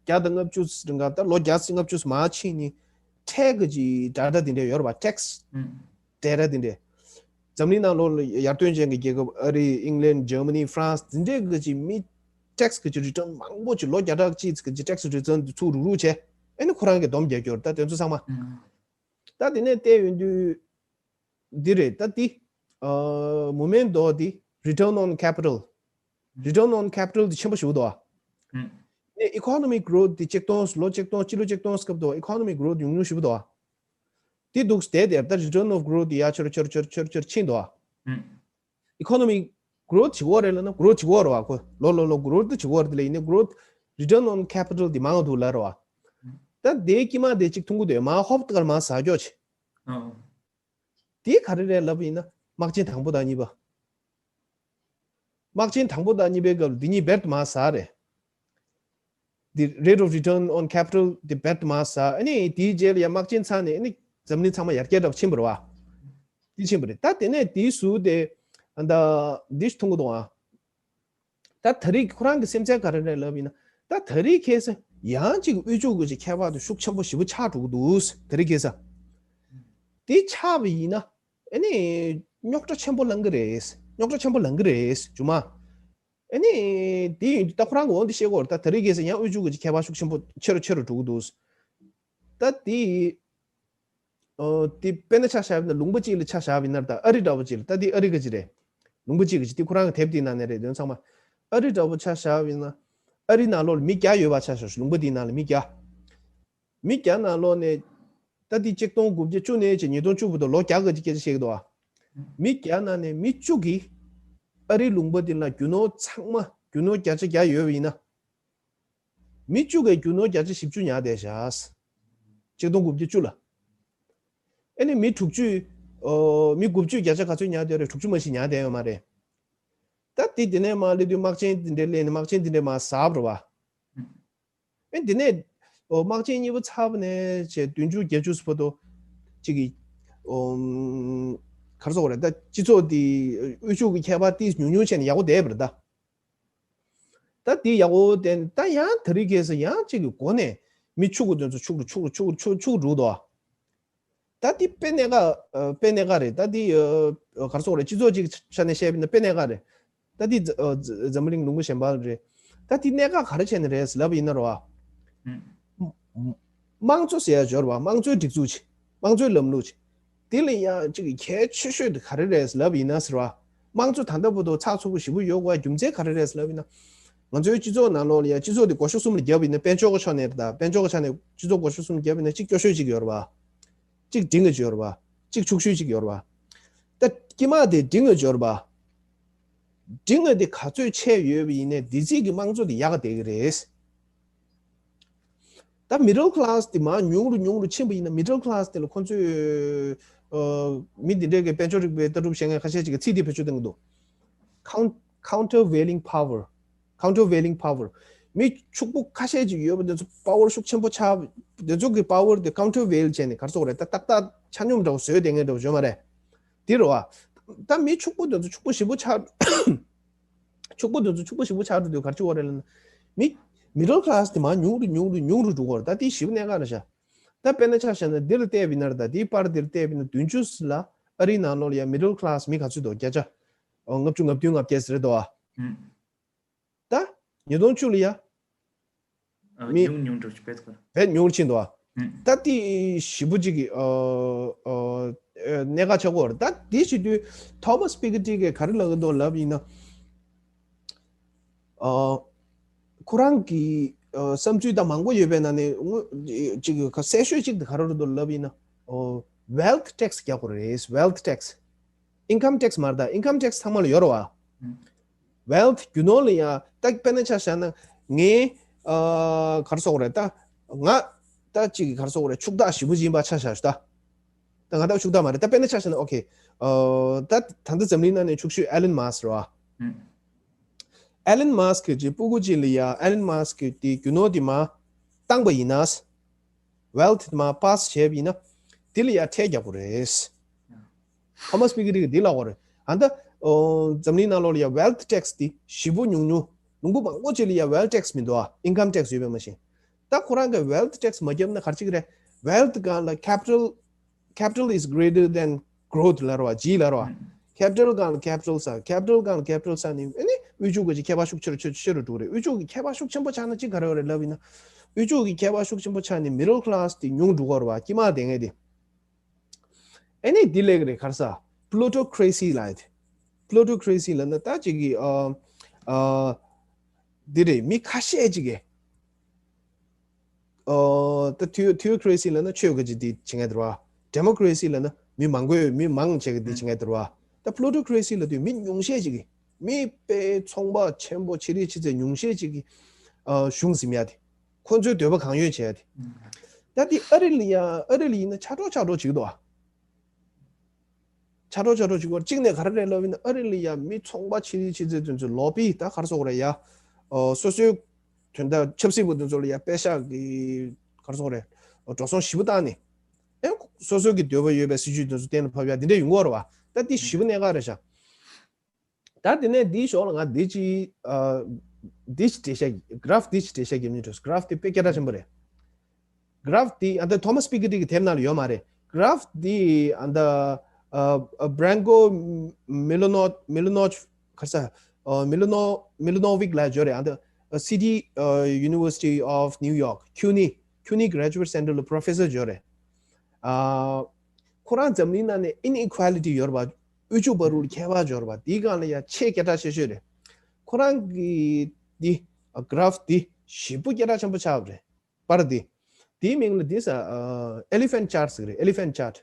བརྒྱ་དང་ལྔ་བཅུ་རིང་ག་ད་ལོ་བརྒྱ་ལྔ་བཅུ་མར་ཕྱིན་ནས་track གི་ཅིག་data འདི་འདྲ་ཡོད་རེད་པ། tax ཨུམ། data འདི་འདྲ། འཛམ་གླིང་ནང་ལོགས་ལ་ཡར་ཐོན་ཅན་གྱི་རྒྱལ་ཁབ་ཨ་རི། England Germany France འདི་འདྲའི་གི་ཅིག་མི་tax གི་ཅིག་return མང་པོ་ཅིག་ལོ་བརྒྱ་ཕྲག་གཅིག་གི་ཅིག་tax return འདི་ཚུར་རུག་རུག་བྱས། ཨ་ནི་ཁོ་རང་གིས་སྡོམ་རྒྱག་རྒྱུ་རེད། ད་དེ་ཚོ་ཚང་མ། ཨུམ། ད་དེ་ནས་བལྟས་ཡོང་དུས། འདི་རེད། ད་འདི། ཨ་movement འདྲ་འདི་return on capital return on capital འདི་ཆེན་པོ་ཞེ་པོ་འདུག་ཨ། ཨུམ། ནས་economic growth འདི་ཆིག་སྟོང་ལོ་ཆིག་སྟོང་སྤྱི་ལོ་ཆིག་སྟོང་སྐབས་དུ་economic growth ཉུང་ཉུང་ཞེ་པོ་འདུག་ཨ། འདི་འདུག་སྟེ་དེར་ད་return of growth འདི་ཡར་ཆེར་ཆེར་ཆེར་ཆེར་ཕྱིན་འདུག་ཨ། ཨུམ། economic growth བྱེད་ཀྱི་ཡོད་རེད་ལབ་ན་growth བྱེད་ཀྱི་ཡོད་རེད་པ། ཁོ་ལོ་ལོ་ལོ་growth འདི་བྱེད་ཀྱི་ཡོད་རེད། དེ་ལས་ཡིན་ནའི་growth return on capital འདི་མང་འདུག་ལབ་རེད་པ། ད་དེའི་དཀྱིལ་མ་དེ་གཅིག་མཐོང་གི་འདུག་མར་ཧོབ་ཏེ་མར་ཟག་རྒྱུ་ཅིག་ཨོ། དེ་ག་རེ་རེད་ལབ་ཡིན་ན། དམག་ཆེན་དང་པོ་དང་གཉིས་པ། དམག་ཆེན་དང་པོ་དང་གཉིས་པའི་སྐབས་འདི་གཉིས་རྦད་དེ་མར་ཟག་རེད། འདི་rate of return on capital འདི་རྦད་དེ་མར་ཟག་ཨ་ནི་དེའི་རྗེས་ལ་ཡང་དམག་ཆེན་ཚར་ནས་ཨ་ནི་འཛམ་གླིང་ཚང་མ་ཡར་རྒྱས་འདྲ་པོ་ཕྱིན་པ་རེད་པ། འདི་ཕྱིན་པ་རེད། ད་དེ་ནས་དེའི་ཟུར་དེ་ཨ་ད་འདི་མཐོང་གི་འདུག་ཨ། ད་ད་རེས་ཁོ་རང་གི་སེམས་ཚད་ག་རེ་རེད་ལབ་ཡིན་ན། ད་ད་རེས་ཁ་སང་ཡང་ཅིག་དབུལ་ཕྱུག་གི་ཅིག་ཁྱད་པར་དེ་ཤུགས་ཆེན་པོ་ཞེ་པོ་ཆགས་འགྲོ་གི་འདུག་ད་རེས་ཁ་སང་། དེ་ཆགས་པ་ཡིན་ན་ཨ་ནི་རྙོག་དྲ་ཆེན་པོ་ལངས་ཀྱི་རེད། རྙོག་དྲ་ཆེན་པོ་ལངས་ཀྱི་རེད་རྗེས་མ། ཨ་ནི་དེ་ཡིན་དུས་ད་ཁོ་རང་གི་འོ་འདི་བཤད་ཀྱི་ཡོད་རེད། ད་ད་རེས་ཁ་སང་ཡང་དབུལ་ཕྱུག་གི་ཅིག་ཁྱད་པར་ཤུགས་ཆེན་པོ་ཆེ་རུ་ཆེ་རུ་འགྲོ་གི་འདུག་ད་དེ། ཨོ། དེ་དཔེར་ན་ཆ་བཞག་པ་ཡིན་ན་ལུང་པ་གཅིག་ལ་ཆ་བཞག་པ་ཡིན་ན་ད་ཨ་རི་འདྲ་པོ་གཅིག་ལ། ད་དེ་ཨ་རི་ག་ཅིག་རེད། ལུང་པ་གཅིག་གི་ཅིག་དེ་ཁོ་རང་གི་དེབ་དེའི་ནང་ནས་རེད། དོན་ཚང་མ་ཨ་རི་འདྲ་པོ་ཆ་བཞག་པ་ཡིན་ན། ཨ་རི་ནང་ལོགས་ལ་མི་བརྒྱ་ཡོད་པ་ཆ་བཞག་ལུང་པ་དེའི་ནང་ལ་མི་བརྒྱ། མི་བརྒྱ་ནང་ལོགས་ནས་ད་དེ་ཆིག་སྟོང་དགུ་བརྒྱ་བཅུ་ནས་བྱས་ཉིས་སྟོང་བཅུ་བར་དུ་ལོ་བརྒྱ་གི་ཅིག་སྐད་ཆ་བཤད་ཀྱི་འདུག་ཨ། མི་བརྒྱ་ནང་ནས་མི་བཅུ་གིས་ཨ་རིའི་ལུང་པ་དེ་ལ་རྒྱུ་ནོར་ཚང་མ་རྒྱུ་ནོར་བརྒྱ་ཆ་བརྒྱ་ཡོད་པ་ཡིན་ན། མི་བཅུ་གིས་རྒྱུ་ནོར་བརྒྱ་ཆ་བཞི་བཅུ་ཉར་བསྡད་ཤག་ཆིག་སྟོང་དགུ་བརྒྱ་བཅུ་ལ། ཨ་ནི་མི་དྲུག་ཅུས། ཨོ། མི་དགུ་བཅུས་བརྒྱ་ཆ་ག་ཚོད་ཉར་བསྡད་རེད། དྲུག་ཅུ་མ་ཞིག་ཉར་བསྡད་ཡོད་མ་རེད། ད་དེ་དེ་ནས་མར་སླེབས་དུས་དམག་ཆེན་དེ་འདྲའི་སླེབས་ནས་དམག་ཆེན་དེ་འདྲའི་མར་ཟག་པ་རེད་པ། ཨ་དེ་ནས། ཨོ། དམག་ཆེན་གཉིས་པ་ཚར་བ་ནས་བྱས་བདུན་ཅུ་བརྒྱད་ཅུ་བར་དུ་གཅིག་གི། ཨོ། ག་རེ་ཟེར་དགོས་རེད། ད་སྤྱི་ཚོགས་དེ་དབུལ་ཕྱུག་གི་ཁྱད་པར་ཏིས་ཉུང་ཉུང་བྱས་ནས་ཡག་པོ་བསྡད་པ་རེད་ད། ད་དེ་ཡག་པོ་བསྡད་ད་ཡང་དེ་རིང་ཁ་སང་ཡང་གཅིག་གི་སྒོ་ནས་མི་ཕྱུག་པོ་དེ་ཚོ་ཕྱུག་རུ་ཕྱུག་རུ་ཕྱུག་རུ་ཕྱུག་རུ་འགྲོ་འདུག་ད་དེ་དཔེ་གནད་འགག་ཨ། དཔེ་གནད་འགག་རེད། ད་དེ་ཨ། ག་རེ་ཟེར་དགོས་རེད། སྤྱི་ཚོགས་གཅིག་ཆ་ནས་བཤད་པ་ཡིན་ན་དཔེ་གནད་འགག་རེད། ད་དེ་འཛམ་བུ་གླིང་ལུང་པ་གཞན་པ་རེད། ད་དེ་གནད་འགག་ག་རེ་བྱས་ནས་རེད་ལབ་ཡིན་ན་རེད་བ། དམངས་གཙོ་ཟེར་ཡ་ཡོད་རེད་བ། དམངས་གཙོའི་སྒྲིག་འཛུགས་ཅིག་དམངས་གཙོའི་ལམ་ལུགས་ཅིག་དེ་ལ་ཡང་ཅིག་གལ་ཆེ་ཤོས་དེ་ག་རེ་རེད་ལབ་ཡིན་ན་ཟེར་བ། དམངས་གཙོ་ད་ལྟ་བར་དུ་ཚགས་ཚུད་པོ་ཞེ་པོ་ཡོད་དགོས་རྒྱུ་མཚན་ག་རེ་རེད་ལབ་ཡིན་ན། ང་ཚོའི་སྤྱི་ཚོགས་ནང་ལོགས་ལ་ཡང་སྤྱི་ཚོགས་དེ་སྒོ་ཕྱུགས་གསུམ་ལ་བརྒྱབ་ཡིན་ན། དཔལ་འབྱོར་གྱི་ཕྱོགས་ནས་དང་། དཔལ་འབྱོར་གྱི་ཆ་ནས་སྤྱི་ཚོགས་སྒོ་ཕྱུགས་གསུམ་བརྒྱབ་ཡིན་ན། གཅིག་སྐྱོ་ཤོས་གཅིག་ཡོད་རེད་བ། གཅིག་འབྲིང་བ་ཅིག་ཡོད་རེད་བ། གཅིག་ཕྱུག་ཤོས་གཅིག་ཡོད་རེད་བ། ད་དཀྱིལ་མ་དེ་འབྲིང་བ་ཅིག་ཡོད་རེད་བ། འབྲིང་བ་དེ་ག་ཚོད་ཆེ་ཡོད་པ་ཡིན་ན་དེ་ཚོའི་གི་དམངས་གཙོ་དེ་ཡག་ག་བསྡད་ཀྱི་རེད། ད་middle class་དེ་མར་ཉུང་རུ་ཉུང་རུ་ཕྱིན་པ་ཡིན་ན། middle class་དེ་ལ་ཁོ་ཚོས་ཨ། མི་འདི་འདྲའི་གི་དཔལ་འབྱོར་རིག་པའི་ལྟ་གྲུབ་བཤད་མཁན་ཁ་ཤས་ཅིག་གིས་ཚིག་འདི་བེད་སྤྱོད་གཏོང་གི་འདུག Count- countervailing power. Countervailing power. མི་ཕྱུག་པོ་ཁ་ཤས་ཅིག་ཡོད་པ་དེ་ཚོ་power་ཤུགས་ཆེན་པོ་ཆགས། དེ་ཚོ་གི་power་དེ་countervail་བྱས་ནས་ག་རེ་ཟེར་དགོས་རེད། ད་ཏག་ཏག་ཆ་སྙོམས་འདྲ་བོ་བཟོས་བསྡད་མཁན་འདྲ་བོ་ཡོད་མ་རེད། དེ་རེད་བ། ད་མི་ཕྱུག་པོ་དེ་ཚོ་ཕྱུག་པོ་ཞེ་པོ་ཆགས། ཕྱུག་པོ་དེ་ཚོ་ཕྱུག་པོ་ཞེ་པོ་ཆགས་འགྲོ་དུས་ག་རེ་བྱེད་དགོས་རེད་ལབ་ན། མི་middle class་དེ་མར་ཉུང་རུ་ཉུང་རུ་ཉུང་རུ་འགྲོ་གི་ཡོད་རེད། ད་དེ་ཞེ་པོ་གནད་འགག་རེད་ཤག་ད་དཔེར་ན་ཆ་བཞག་ན་འདི་ལ་བལྟས་པ་ཡིན་ན་རེད། ད་དེའི་པར་འདི་ལ་བལྟས་པ་ཡིན་ན་བདུན་ཅུ་ལ་ཨ་རིའི་ནང་ལོགས་ལ་ཡ་middle class་མི་ག་ཚོད་འདུག་བརྒྱ་ཆ་ཨོ་ལྔ་བཅུ་ང་བདུན་ང་བརྒྱད་ཟེར་རེད་དོ། ཨ། ཨུམ། ད་ཉིས་སྟོང་བཅུ་ལ་ཡ། ཨ། མི་ཉུང་ཉུང་འགྲོ་ཆུ་བེད་ཀར། བེད་ཉུང་རུ་ཕྱིན་འདུག་ཨ། ཨུམ། ད་དེ་ཞེ་པོ་ཅིག་གི་ཨ་ཨ་གནད་འགག་ཆགས་ཀྱི་ཡོད་རེད། ད་དེ་བྱེད་དུས་Thomas Piketty་གིས་ག་རེ་ལབ་ཀྱི་འདུག་ལབ་ཡིན་ན། ཨ། ཁོ་རང་གི་ཨ་བསམ་ཚུལ་ད་མང་པོ་ཡོད་པའི་ནང་ནས་དངོས་ཅིག་གི་གསལ་ཤོས་ཅིག་དེ་ག་རེ་རེད་འདུག་ལབ་ཡིན་ན། ཨོ། wealth tax་རྒྱག་དགོས་རེད། wealth tax། income tax་མ་རེད། ད་income tax་ཚང་མ་ལ་ཡོད་རེད་བ། ཨུམ། wealth་རྒྱུ་ནོར་ལ་ཡང་ད་དཔེར་ན་ཆ་བཞག་ན་ངའི་ཨ་ག་རེ་ཟེར་དགོས་རེད། ད་ང་ད་ཅིག་གི་ག་རེ་ཟེར་དགོས་རེད། ཕྱུག་བདག་ཞེ་པོ་ཅིག་ཡིན་པ་ཆ་བཞག་ཞུ་ད། ད་ང་ད་ཕྱུག་བདག་མ་རེད། ད་དཔེར་ན་ཆ་བཞག་ན། ཨོ་ཁེ། ཨ་ད་ད་ལྟ་འཛམ་གླིང་ནང་ནས་ཕྱུག་ཤོས་Elon Musk་རེད་བ། ཨུམ། Elon Musk་གི་ཅིག་སྤུ་གུ་ཅིག་ལ་ཡ་Elon Musk་གི་དེ་རྒྱུ་ནོར་དེ་མར་བཏང་པ་ཡིན་ན། wealth་དེ་མར་pass་བྱས་པ་ཡིན་ན། དེ་ལ་ཡ་ཁྲལ་རྒྱག་དགོས་རེད། Thomas Piketty་གིས་འདི་ལབ་ཀྱི་ཡོད་རེད། ཨ་ད་ཨོ་འཛམ་གླིང་ནང་ལོགས་ལ་ཡ་wealth tax་འདི་ཞེ་པོ་ཉུང་ཉུང་། ལུང་པ་མང་པོ་ཅིག་ལ་ཡ་wealth tax་མི་འདུག་ཨ། income tax་ཡོད་པ་མ་གཞི། ད་ཁོ་རང་གིས་wealth tax་མ་བརྒྱབ་ན་ག་རེ་བྱེད་ཀྱི་རེད། wealth་སྒང་ལ་capital, capital is greater than growth་ལབ་རེད་བ། G་ལབ་རེད་བ། capital་སྒང་ལ་capital་ཟ། capital་སྒང་ལ་capital་ཟ་ནི་ཨ་ནི་དབུལ་ཕྱུག་གི་ཅིག་ཁྱད་པར་ཤུགས་ཆེ་རུ་ཆེ་རུ་འགྲོ་གི་རེད། དབུལ་ཕྱུག་གི་ཁྱད་པར་ཤུགས་ཆེན་པོ་ཆགས་ན་ཅིག་ག་རེ་ཡོད་རེད་ལབ་ཡིན་ན། དབུལ་ཕྱུག་གི་ཁྱད་པར་ཤུགས་ཆེན་པོ་ཆགས་ནས་middle class་དེ་ཉུང་འགྲོ་གི་རེད་བ། དཀྱིལ་མ་བསྡད་མཁན་དེ། ཨ་ནི་འདི་ལབ་ཀྱི་རེད། ག་རེ་ཟ། plutocracy་ལབ་ཡ་དེ། plutocracy་ལབ་ན་ད་ཅིག་གི་ཨ་ཨ་འདི་རེད། མི་ཁ་ཤས་ཅིག་གིས་ཨ་ད་theo- theocracy་ལབ་ན་ཆོས་གི་ཅིག་འདི་བྱེད་མཁན་དེ་རེད་བ། democracy་ལབ་ན་མི་མང་པོས་མི་མང་ཆེ་གི་འདི་བྱེད་མཁན་དེ་རེད་བ། ད་plutocracy་ལབ་དུས་མི་ཉུང་ཤས་ཅིག་གིས། མི་དཔེ་ཚོང་པ་ཆེན་པོ་ཆེ་རིགས་ཆེ་ཚད་ཉུང་ཤས་ཅིག་གིས་ཨ་གཞུང་འཛིན་ཡ་དེ། ཁོ་ཚོའི་འདོད་པ་གང་ཡོད་བྱས་ཏེ། ད་དེ་ཨ་རི་ལ་ཡ། ཨ་རི་ལ་ཡིན་ན་ཆགས་འགྲོ་ཆགས་འགྲོ་བྱེད་ཀྱི་འདུག་ཨ། ཆགས་འགྲོ་ཆགས་འགྲོ་བྱེད་ཀྱི་འདུག་གཅིག་ནས་ག་རེ་རེད་ལབ་ཡིན་ན། ཨ་རི་ལ་ཡ་མི་ཚོང་པ་ཆེ་ཆེ་ཚད་དེ་ཚོ་ལོ་པི་ད་ག་རེ་ཟེར་དགོས་རེད་ཡ། ཨོ་སོ་སོའི་དོན་དག་ཆབ་སྲིད་པ་དེ་ཚོ་ལ་ཡ་པེ་ཤག་གི་ག་རེ་ཟེར་དགོས་རེད། འགྲོ་སོང་ཞེ་པོ་བཏང་ནས། ཨེ་སོ་སོ་གི་འདོད་པ་ཡོད་པའི་སྲིད་ཇུས་དེ་ཚོ་གཏན་ལ་ཕབ་ཡ་དེ་འདྲ་ཡོང་གི་ཡོད་རེད་བ། ད་དེ་ཞེ་པོ་གནད་འགག་རེད་ཤག་ད་དེ་ནས་འདིའི་ཞོར་ལ་ང་འདི་ཅིག་ཨ་འདི་ཅིག་འགྲེལ་བཤད། graph་འདི་ཅིག་འགྲེལ་བཤད་རྒྱབ་སྙིང་འདོད། graph་འདི་དཔེ་སྐད་གྲགས་ཆེན་པོ་རེད། graph་འདི་ཨ་ད་Thomas Piketty་གི་དེབ་ནང་ལ་ཡོད་མ་རེད། graph་འདི་ཨ་ད་ཨ་Branko Milano- Milanovic་ག་རེ་ཟ། ཨ་Milano- Milanovic་ལབ་ཡ་ཅིག་ཡོད་རེད། ཨ་ད་City University of New York, CUNY, CUNY Graduate Center་ལ་professor་ཅིག་ཡོད་རེད། ཨ་ཁོ་རང་འཛམ་གླིང་ནང་ནས་inequality་ཡོད་རེད་པ། དབུལ་ཕྱུག་བར་དུ་ཁྱད་པར་ཡོད་རེད་པ། དེའི་སྒང་ལ་ཡ་ཆེས་སྐད་གྲགས་ཆེ་ཤོས་རེད། ཁོ་རང་གི་འདི་graph་འདི་ཞེ་པོ་སྐད་གྲགས་ཆེན་པོ་ཆགས་པ་རེད། པར་འདི། དེའི་མིང་ལ་འདི་ཟ། ཨ་elephant chart་ཟེར་གི་རེད། elephant chart།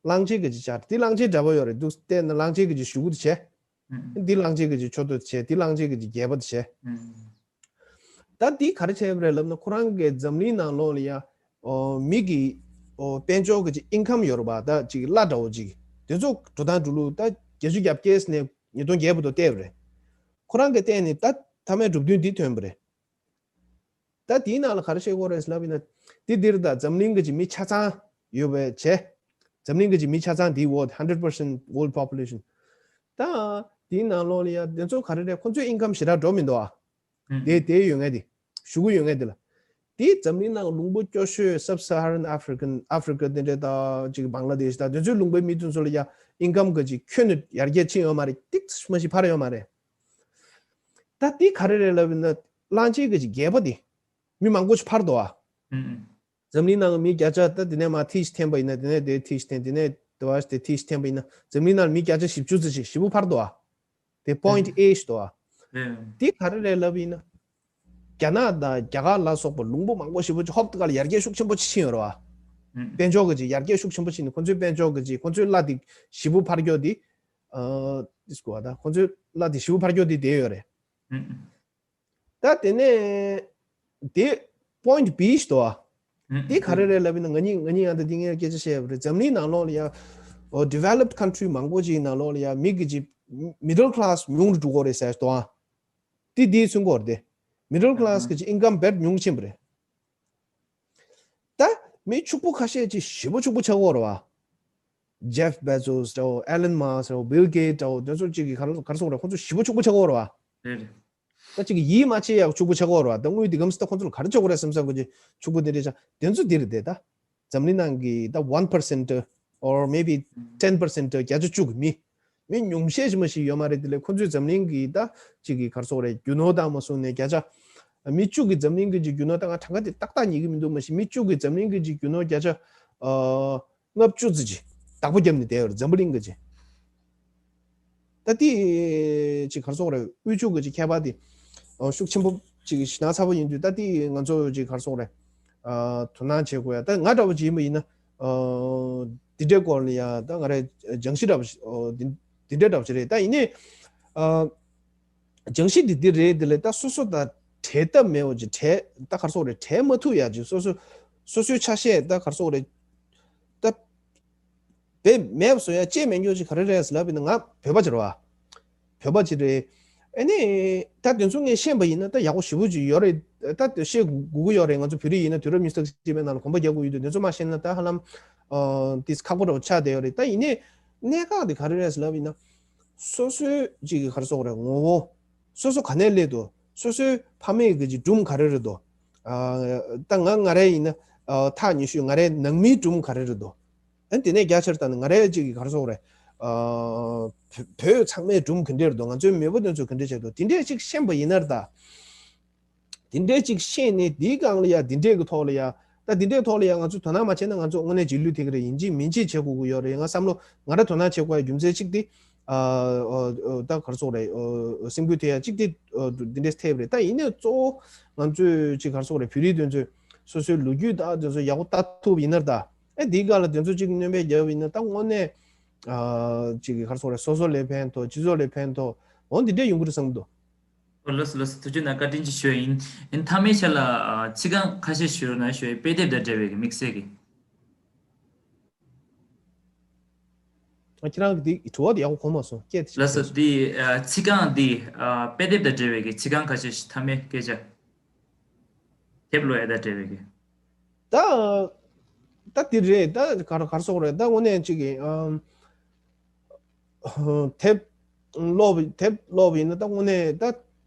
གླང་ཆེན་གྱི་chart། འདི་གླང་ཆེན་འདྲ་པོ་ཡོད་རེད་འདུག་བལྟས་ན་གླང་ཆེན་གྱི་གཞུག་གུ་དེ་བྱས། འདི་གླང་ཆེན་གྱི་ཕྱོགས་བསྡུས་བྱས། འདི་གླང་ཆེན་གྱི་རྒྱས་པ་དེ་བྱས། ད་འདི་ག་རེ་བྱས་པ་རེད་ལབ་ན། ཁོ་རང་གི་འཛམ་གླིང་ནང་ལོགས་ལ་ཡ་ཨོ་མི་གི་ཨོ་དཔལ་འབྱོར་གྱི་ཅིག་income་ཡོད་རེད་པ། ད་ཅིག་གླ་འདྲ་བོ་ཅིག་དེ་ཚོ་འགྲོ་སྟངས་འགྲོ་ལུགས་ད་བརྒྱད་ཅུ་གྱ་བརྒྱད་ནས་ཉིས་སྟོང་བརྒྱད་བར་དུ་བལྟས་པ་རེད། ཁོ་རང་གིས་བལྟས་ནས་ད་མཐའ་མའི་གྲུབ་དོན་འདི་ཐོན་པ་རེད། ད་དེའི་ནང་ལ་ག་རེ་བཤད་ཀྱི་ཡོད་རེད་ལབ་ཡིན་ན། འདི་འདིར་ད་འཛམ་གླིང་གི་ཅིག་མི་ཆ་ཚང་ཡོད་པའི་བྱས། འཛམ་གླིང་གི་ཅིག་མི་ཆ་ཚང་དེའི་འོག་hundred percent world population། ད་དེའི་ནང་ལོགས་ལ་ཡ་དེ་ཚོ་ག་རེ་རེད། ཁོ་ཚོའི་ཨིན་ཀམ་ཞེ་དྲག་འགྲོ་མི་འདུག་ཨ། དེ་དེ་ཡོད་ངེས་དེ། ཞུ་གི་ཡོད་ངེས་དེ་ལ། དེ་འཛམ་གླིང་ནང་ལུང་པ་སྐྱོ་ཤོས་Sub-Saharan African Africa དེ་འདྲ་དང་ཅིག་བང་ལ་དེཤ་དང་དེ་ཚོའི་ལུང་པའི་མི་དེ་ཚོ་ལ་ཡ་ཨིན་ཀམ་གི་ཅིག་ཁྱོན་ནས་ཡར་རྒྱས་ཕྱིན་ཡོད་མ་རེད། ཏིག་ཙམ་ཞིག་འཕར་ཡོད་མ་རེད། ད་དེ་ག་རེ་རེད་ལབ་ན་གླང་ཆེན་གི་ཅིག་རྒྱལ་པོ་དེ་མི་མང་པོ་ཞིག་འཕར་འདུག་ཨ། འཛམ་གླིང་ནང་མི་བརྒྱ་ཆ་ད་དེ་ནས་མར་ཐིག་ཞིག་འཐེན་པ་ཡིན་ན། དེ་ནས་དེ་ཐིག་ཞིག་འཐེན། དེ་ནས་དེ་བ་ཞིག་དེ་ཐིག་ཞིག་འཐེན་པ་ཡིན་ན་འཛམ་གླིང་ནང་མི་བརྒྱ་ཆ་བཞི་བཅུ་ཙམ་ཞིག་བཞི་པོ་འཕར་འདུག་ཨ། དེ་point A ཞིག་འདུག་ཨ། དེ་ག་རེ་རེད་ལབ་ཡིན་ན། རྒྱ་ནག་དང་རྒྱ་གར་ལ་སོགས་པ་ལུང་པ་མང་པོ་ཞེ་པོ་ཅིག་ཧོབ་ཏེ་ག་ལ་ཡར་རྒྱས་ཤུགས་ཆེན་པོ་ཅིག་ཕྱིན་ཡོད་རེད་བ། དཔལ་འབྱོར་གྱི་ཅིག་ཡར་རྒྱས་ཤུགས་ཆེན་པོ་ཕྱིན་ནས་ཁོ་ཚོའི་དཔལ་འབྱོར་གྱི་ཅིག་ཁོ་ཚོའི་གླ་དེ་བཞི་པོ་འཕར་རྒྱུ་དེ། ཨ། ཏིས་གོ་བ་ད་ཁོ་ཚོའི་གླ་དེ་བཞི་པོ་འཕར་རྒྱུ་དེ་བསྡད་ཡོད་རེད། ད་དེ་ནས་དེ་point B ཞིག་འདུག་ཨ། དེ་ག་རེ་རེད་ལབ་ཡིན་ན། ང་གཉིས་ང་གཉིས་ཡང་ད་དེ་ངས་སྐད་ཆ་བཤད་ཡོད་རེད། འཛམ་གླིང་ནང་ལོགས་ལ་ཡ། ཨོ། developed country མང་པོ་ཅིག་ནང་ལོགས་ལ་ཡ་མི་གི་ཅིག་middle class ཉུང་རུ་འགྲོ་གི་རེད་ཟེར་འདུག་ཨ། དེ་དེའི་ཚུན་སྐོར་དེ། middle class གི་ཅིག་income བེད་ཉུང་ཕྱིན་པ་རེད། ད་མི་ཕྱུག་པོ་ཁ་ཤས་ཅིག་ཞེ་པོ་ཕྱུག་པོ་ཆགས་ཀྱི་ཡོད་རེད་བ། Jeff Bezos འདྲ་བོ། Elon Musk འདྲ་བོ། Bill Gates འདྲ་བོ། དེ་ཚོ་ཅིག་གི་ག་རེ་ག་རེ་ཟེར་དགོས་རེད། ཁོ་ཚོ་ཞེ་པོ་ཕྱུག་པོ་ཆགས་ཀྱི་ཡོད་རེད་བ། རེད་རེད། ད་ཅིག་ཡིད་མ་ཆེས་ཡག་ཕྱུག་པོ་ཆགས་ཀྱི་ཡོད་རེད་བ། ད་དངུལ་འདི་གམ་སི་ད་ཁོ་ཚོ་ལ་ག་རེ་བྱེད་དགོས་རེད་བསམ་བསམ་གི་ཅིག་ཕྱུག་པོ་དེ་འདྲས་ཆགས། དེ་ཚོ་འདི་རེད་དེ། ད་འཛམ་གླིང་ནང་གི་ད་one percent or maybe ten percent བརྒྱ་ཆ་བཅུ་གི་མི། མི་ཉུང་ཤས་ཤིག་མ་ཞིག་ཡོད་མ་རེད། དེ་ལས་ཁོ་ཚོས་འཛམ་གླིང་གི་ད་ཅིག་གི་ག་རེ་ཟེར་དགོས་རེད། རྒྱུ་ནོར་དང་མ་བཟུང་ནས་བརྒྱ་ཆ། མི་བཅུ་གི་འཛམ་གླིང་གི་ཅིག་རྒྱུ་ནོར། ད་ང་གྲངས་ཀ་དེ་ཏག་ཏག་རྙེད་ཀྱི་མི་འདུག་མ་གཞི་མི་བཅུ་གི་འཛམ་གླིང་གི་ཅིག་རྒྱུ་ནོར་བརྒྱ་ཆ། ཨ། ལྔ་བཅུ་ཙམ་ཅིག་བདག་པོ་བརྒྱབ་ནས་བསྡད་ཡོད་རེད། འཛམ་བུ་གླིང་གི་ཅིག་ད་དེ་ཅིག་ག་རེ་ཟེར་དགོས་རེད། དབུལ་ཕྱུག་གི་ཅིག་ཁྱད་པར་དེ། ཨ། ཤུགས་ཆེན་པོ་ཅིག་ཞེ་དྲག་ཚ་པོ་ཡིན་དུས། ད་དེ་ང་ཚོ་ཅིག་ག་རེ་ཟེར་དགོས་རེད། ཨ། དོ་སྣང་བྱེད་དགོས་ཡ། ད་ང་འདྲ་བོ་ཅིག་ཡིན་པ་ཡིན་ན། ཨ། འདི་འདྲའི་སྐོར་ལ་ཡ་ད་ང་རའི་སྦྱང་གཞི་འདྲ་བོ་ཞིག་ཨོ། འདི་འདི་འདྲའི་འདྲ་བོ་ཞིག་རེད། ད་ཡིན་ནའི། ཨ། སྦྱང་གཞི་འདི་འདི་རེད། དེ་ལས་ད་སོ་སོ་དང་འབྲེལ་ཐབས་མེད་པ་ཅིག་འབྲེལ། ད་ག་རེ་ཟེར་དགོས་རེད། འབྲེལ་མ་ཐུབ་ཡ་ཅིག་སོ་སོ་སོ་སོའི་ཆ་ཤས་ད་ག་རེ་ཟེར་དགོས་རེད། ད་དཔེ་མེད་པ་བཟོ་ཡ་ཅིག་མེད་རྒྱུ་ཅིག་ག་རེ་རེད་ལབ་ཡིན་ན། ང་བོད་པ་ཅིག་རེད་བ། བོད་པ་ཅིག་རེད། ཨ་ནི་ད་དེ་ཚོ་ངས་ཤེས་པ་ཡིན་ན་ད་ཡག་པོ་ཞེ་པོ་ཅིག་ཡོད་རེད། ད་དེ་ཤེས་དགོས་ཀྱི་ཡོད་རེད། ང་ཚོ་བོད་རིགས་ཡིན་ན་དུས་རབས་ཉི་ཤུ་རྩ་གཅིག་པའི་ནང་ལ་གོམ་པ་རྒྱག་དགོས་ཡོད་དུས། དེ་ཚོ་མ་ཤེས་ན་ད་ཧ་ལམ། ཨ། དེ་ཁག་པོ་འདྲ་བོ་ཆགས་བསྡད་ཡོད་རེད། ད་ཡིན་ནའི་གནད་འགག་དེ་ག་རེ་རེད་ལབ་ཡིན་ན། སོ་སོའི་ཅིག་གི་ག་རེ་ཟེར་དགོས་རེད། ངོ་བོ། སོ་སོ་ག་ནས་སླེབས་འདུག་སོ་སོའི་ཕ་མེས་ཀྱི་ཅིག་སྒྲུང་ག་རེ་རེད་འདུག་ཨ། ད་ང་ང་རའི་ཡིན་ན། ཨ། ཐག་ཉེ་ཤོས་ང་རའི་ནང་མིའི་སྒྲུང་ག་རེ་རེད་འདུག་ཨ། དེ་ནས་རྒྱ་ཆེར་བཏང་ན་ང་རའི་ཅིག་གི་ག་རེ་ཟེར་དགོས་རེད། ཨ། བོད་བོད་ཚང་མའི་སྒྲུང་ག་འདྲས་རེད་འདུག་ང་ཚོའི་མེས་པོ་དེ་ཚོ་ག་འདྲས་བྱས་འདུག་དེ་འདྲས་ཅིག་ཤེས་པ་ཡིན་ན་ད། དེ་འདྲས་ཅིག་ཤེས་ནས་དེའི་སྒང་ལ་ཡ་དེ་འདྲས་ཀྱི་ཐོག་ལ་ཡ། ད་དེ་འདྲས་ཐོག་ལ་ཡ་ང་ཚོ་དོ་སྣང་མ་བྱས་ན་ང་ཚོ་དངོས་གནས་རྗེས་ལུས་ཐེབས་ཀྱི་རེད། ཡིན་གཅིག་མིན་གཅིག་བྱེད་དགོས་ཀྱི་ཡོད་རེད། ང་བསམ་བློ་ང་ར་དོ་སྣང་བྱེད་དགོས་ཡ་རྒྱུ་མཚན་གཅིག་དེ། ཨ། ཨ། ཨ། ད་ག་རེ་ཟེར་དགོས་རེད། ཨ། སེམས་འགུལ་ཐེབས་ཡ་གཅིག་དེ། ཨ། དེ་འདྲས་ཐེབས་རེད། ད་ཡིན་ནའི་གཙོ་བོ་ང་ཚོས་ཅིག་ག་རེ་ཟེར་དགོས་རེད། བོད་རིགས་དེ་ཚོས་སོ་སོའི་ལོ་རྒྱུས་དང་དེ་ཚོ་ཡག་པོ་ལྟ་ཐུབ་ཡིན་ན་ད། ཨེ། དེའི་སྒང་ལ་དེ་ཚོ་ཅིག་སྣོན་པ་བརྒྱབ་ཡིན་ན་ད་དངོས་གནས། ཨ། ཅིག་ག་རེ་ཟེར་དགོས་རེད། སོ་སོ་ལ་ཕན་ཐོགས། སྤྱི་ཚོགས་ལ་ཕན་ཐོགས། འོ་འདི་འདྲས་ཡོང་གི་རེད་བསམ་གྱི་འདུག་ཨོ། ལགས་སོ་ལགས་སོ། ཐུགས་རྗེ་གནང་། བཀའ་དྲིན་ཆེ་ཞུ་ཡ་ཡིན། ཨ་ནི་མཐའ་མའི་ཆ་ལ། ཨ། ཚིག་རྐང་ཁ་ཤས་ཞུ་རོགས་གནང་ཞུ་ཡ། དཔེ་དེབ་དང་འབྲེལ་བའི་གི་དམིགས་བསལ་གྱི། ཨ། ཁྱེད་རང་གི་དེ་དྲི་བ་དེ་ཡག་པོ་གོ་མ་སོང་། སྐད་དེ། ལགས་སོ། དེ། ཨ། ཚིག་རྐང་དེ། ཨ། དཔེ་དེབ་དང་འབྲེལ་བའི་གི་ཚིག་རྐང་ཁ་ཤས་ཤིག་མཐའ་མའི་སྐད་ཆ། དེབ་ཀློག་ཡ་དང་འབྲེལ་བའི་གི། ད་ད་དེ་རེད། ད་ག་རེ་ག་རེ་ཟེར་དགོས་རེད། ད་དངོས་གནས་ཅིག་གི། ཨམ། དེབ་ཀློག་པ། དེབ་ཀློག་པ་ཡིན་ན་ད་དངོས་གནས་ད་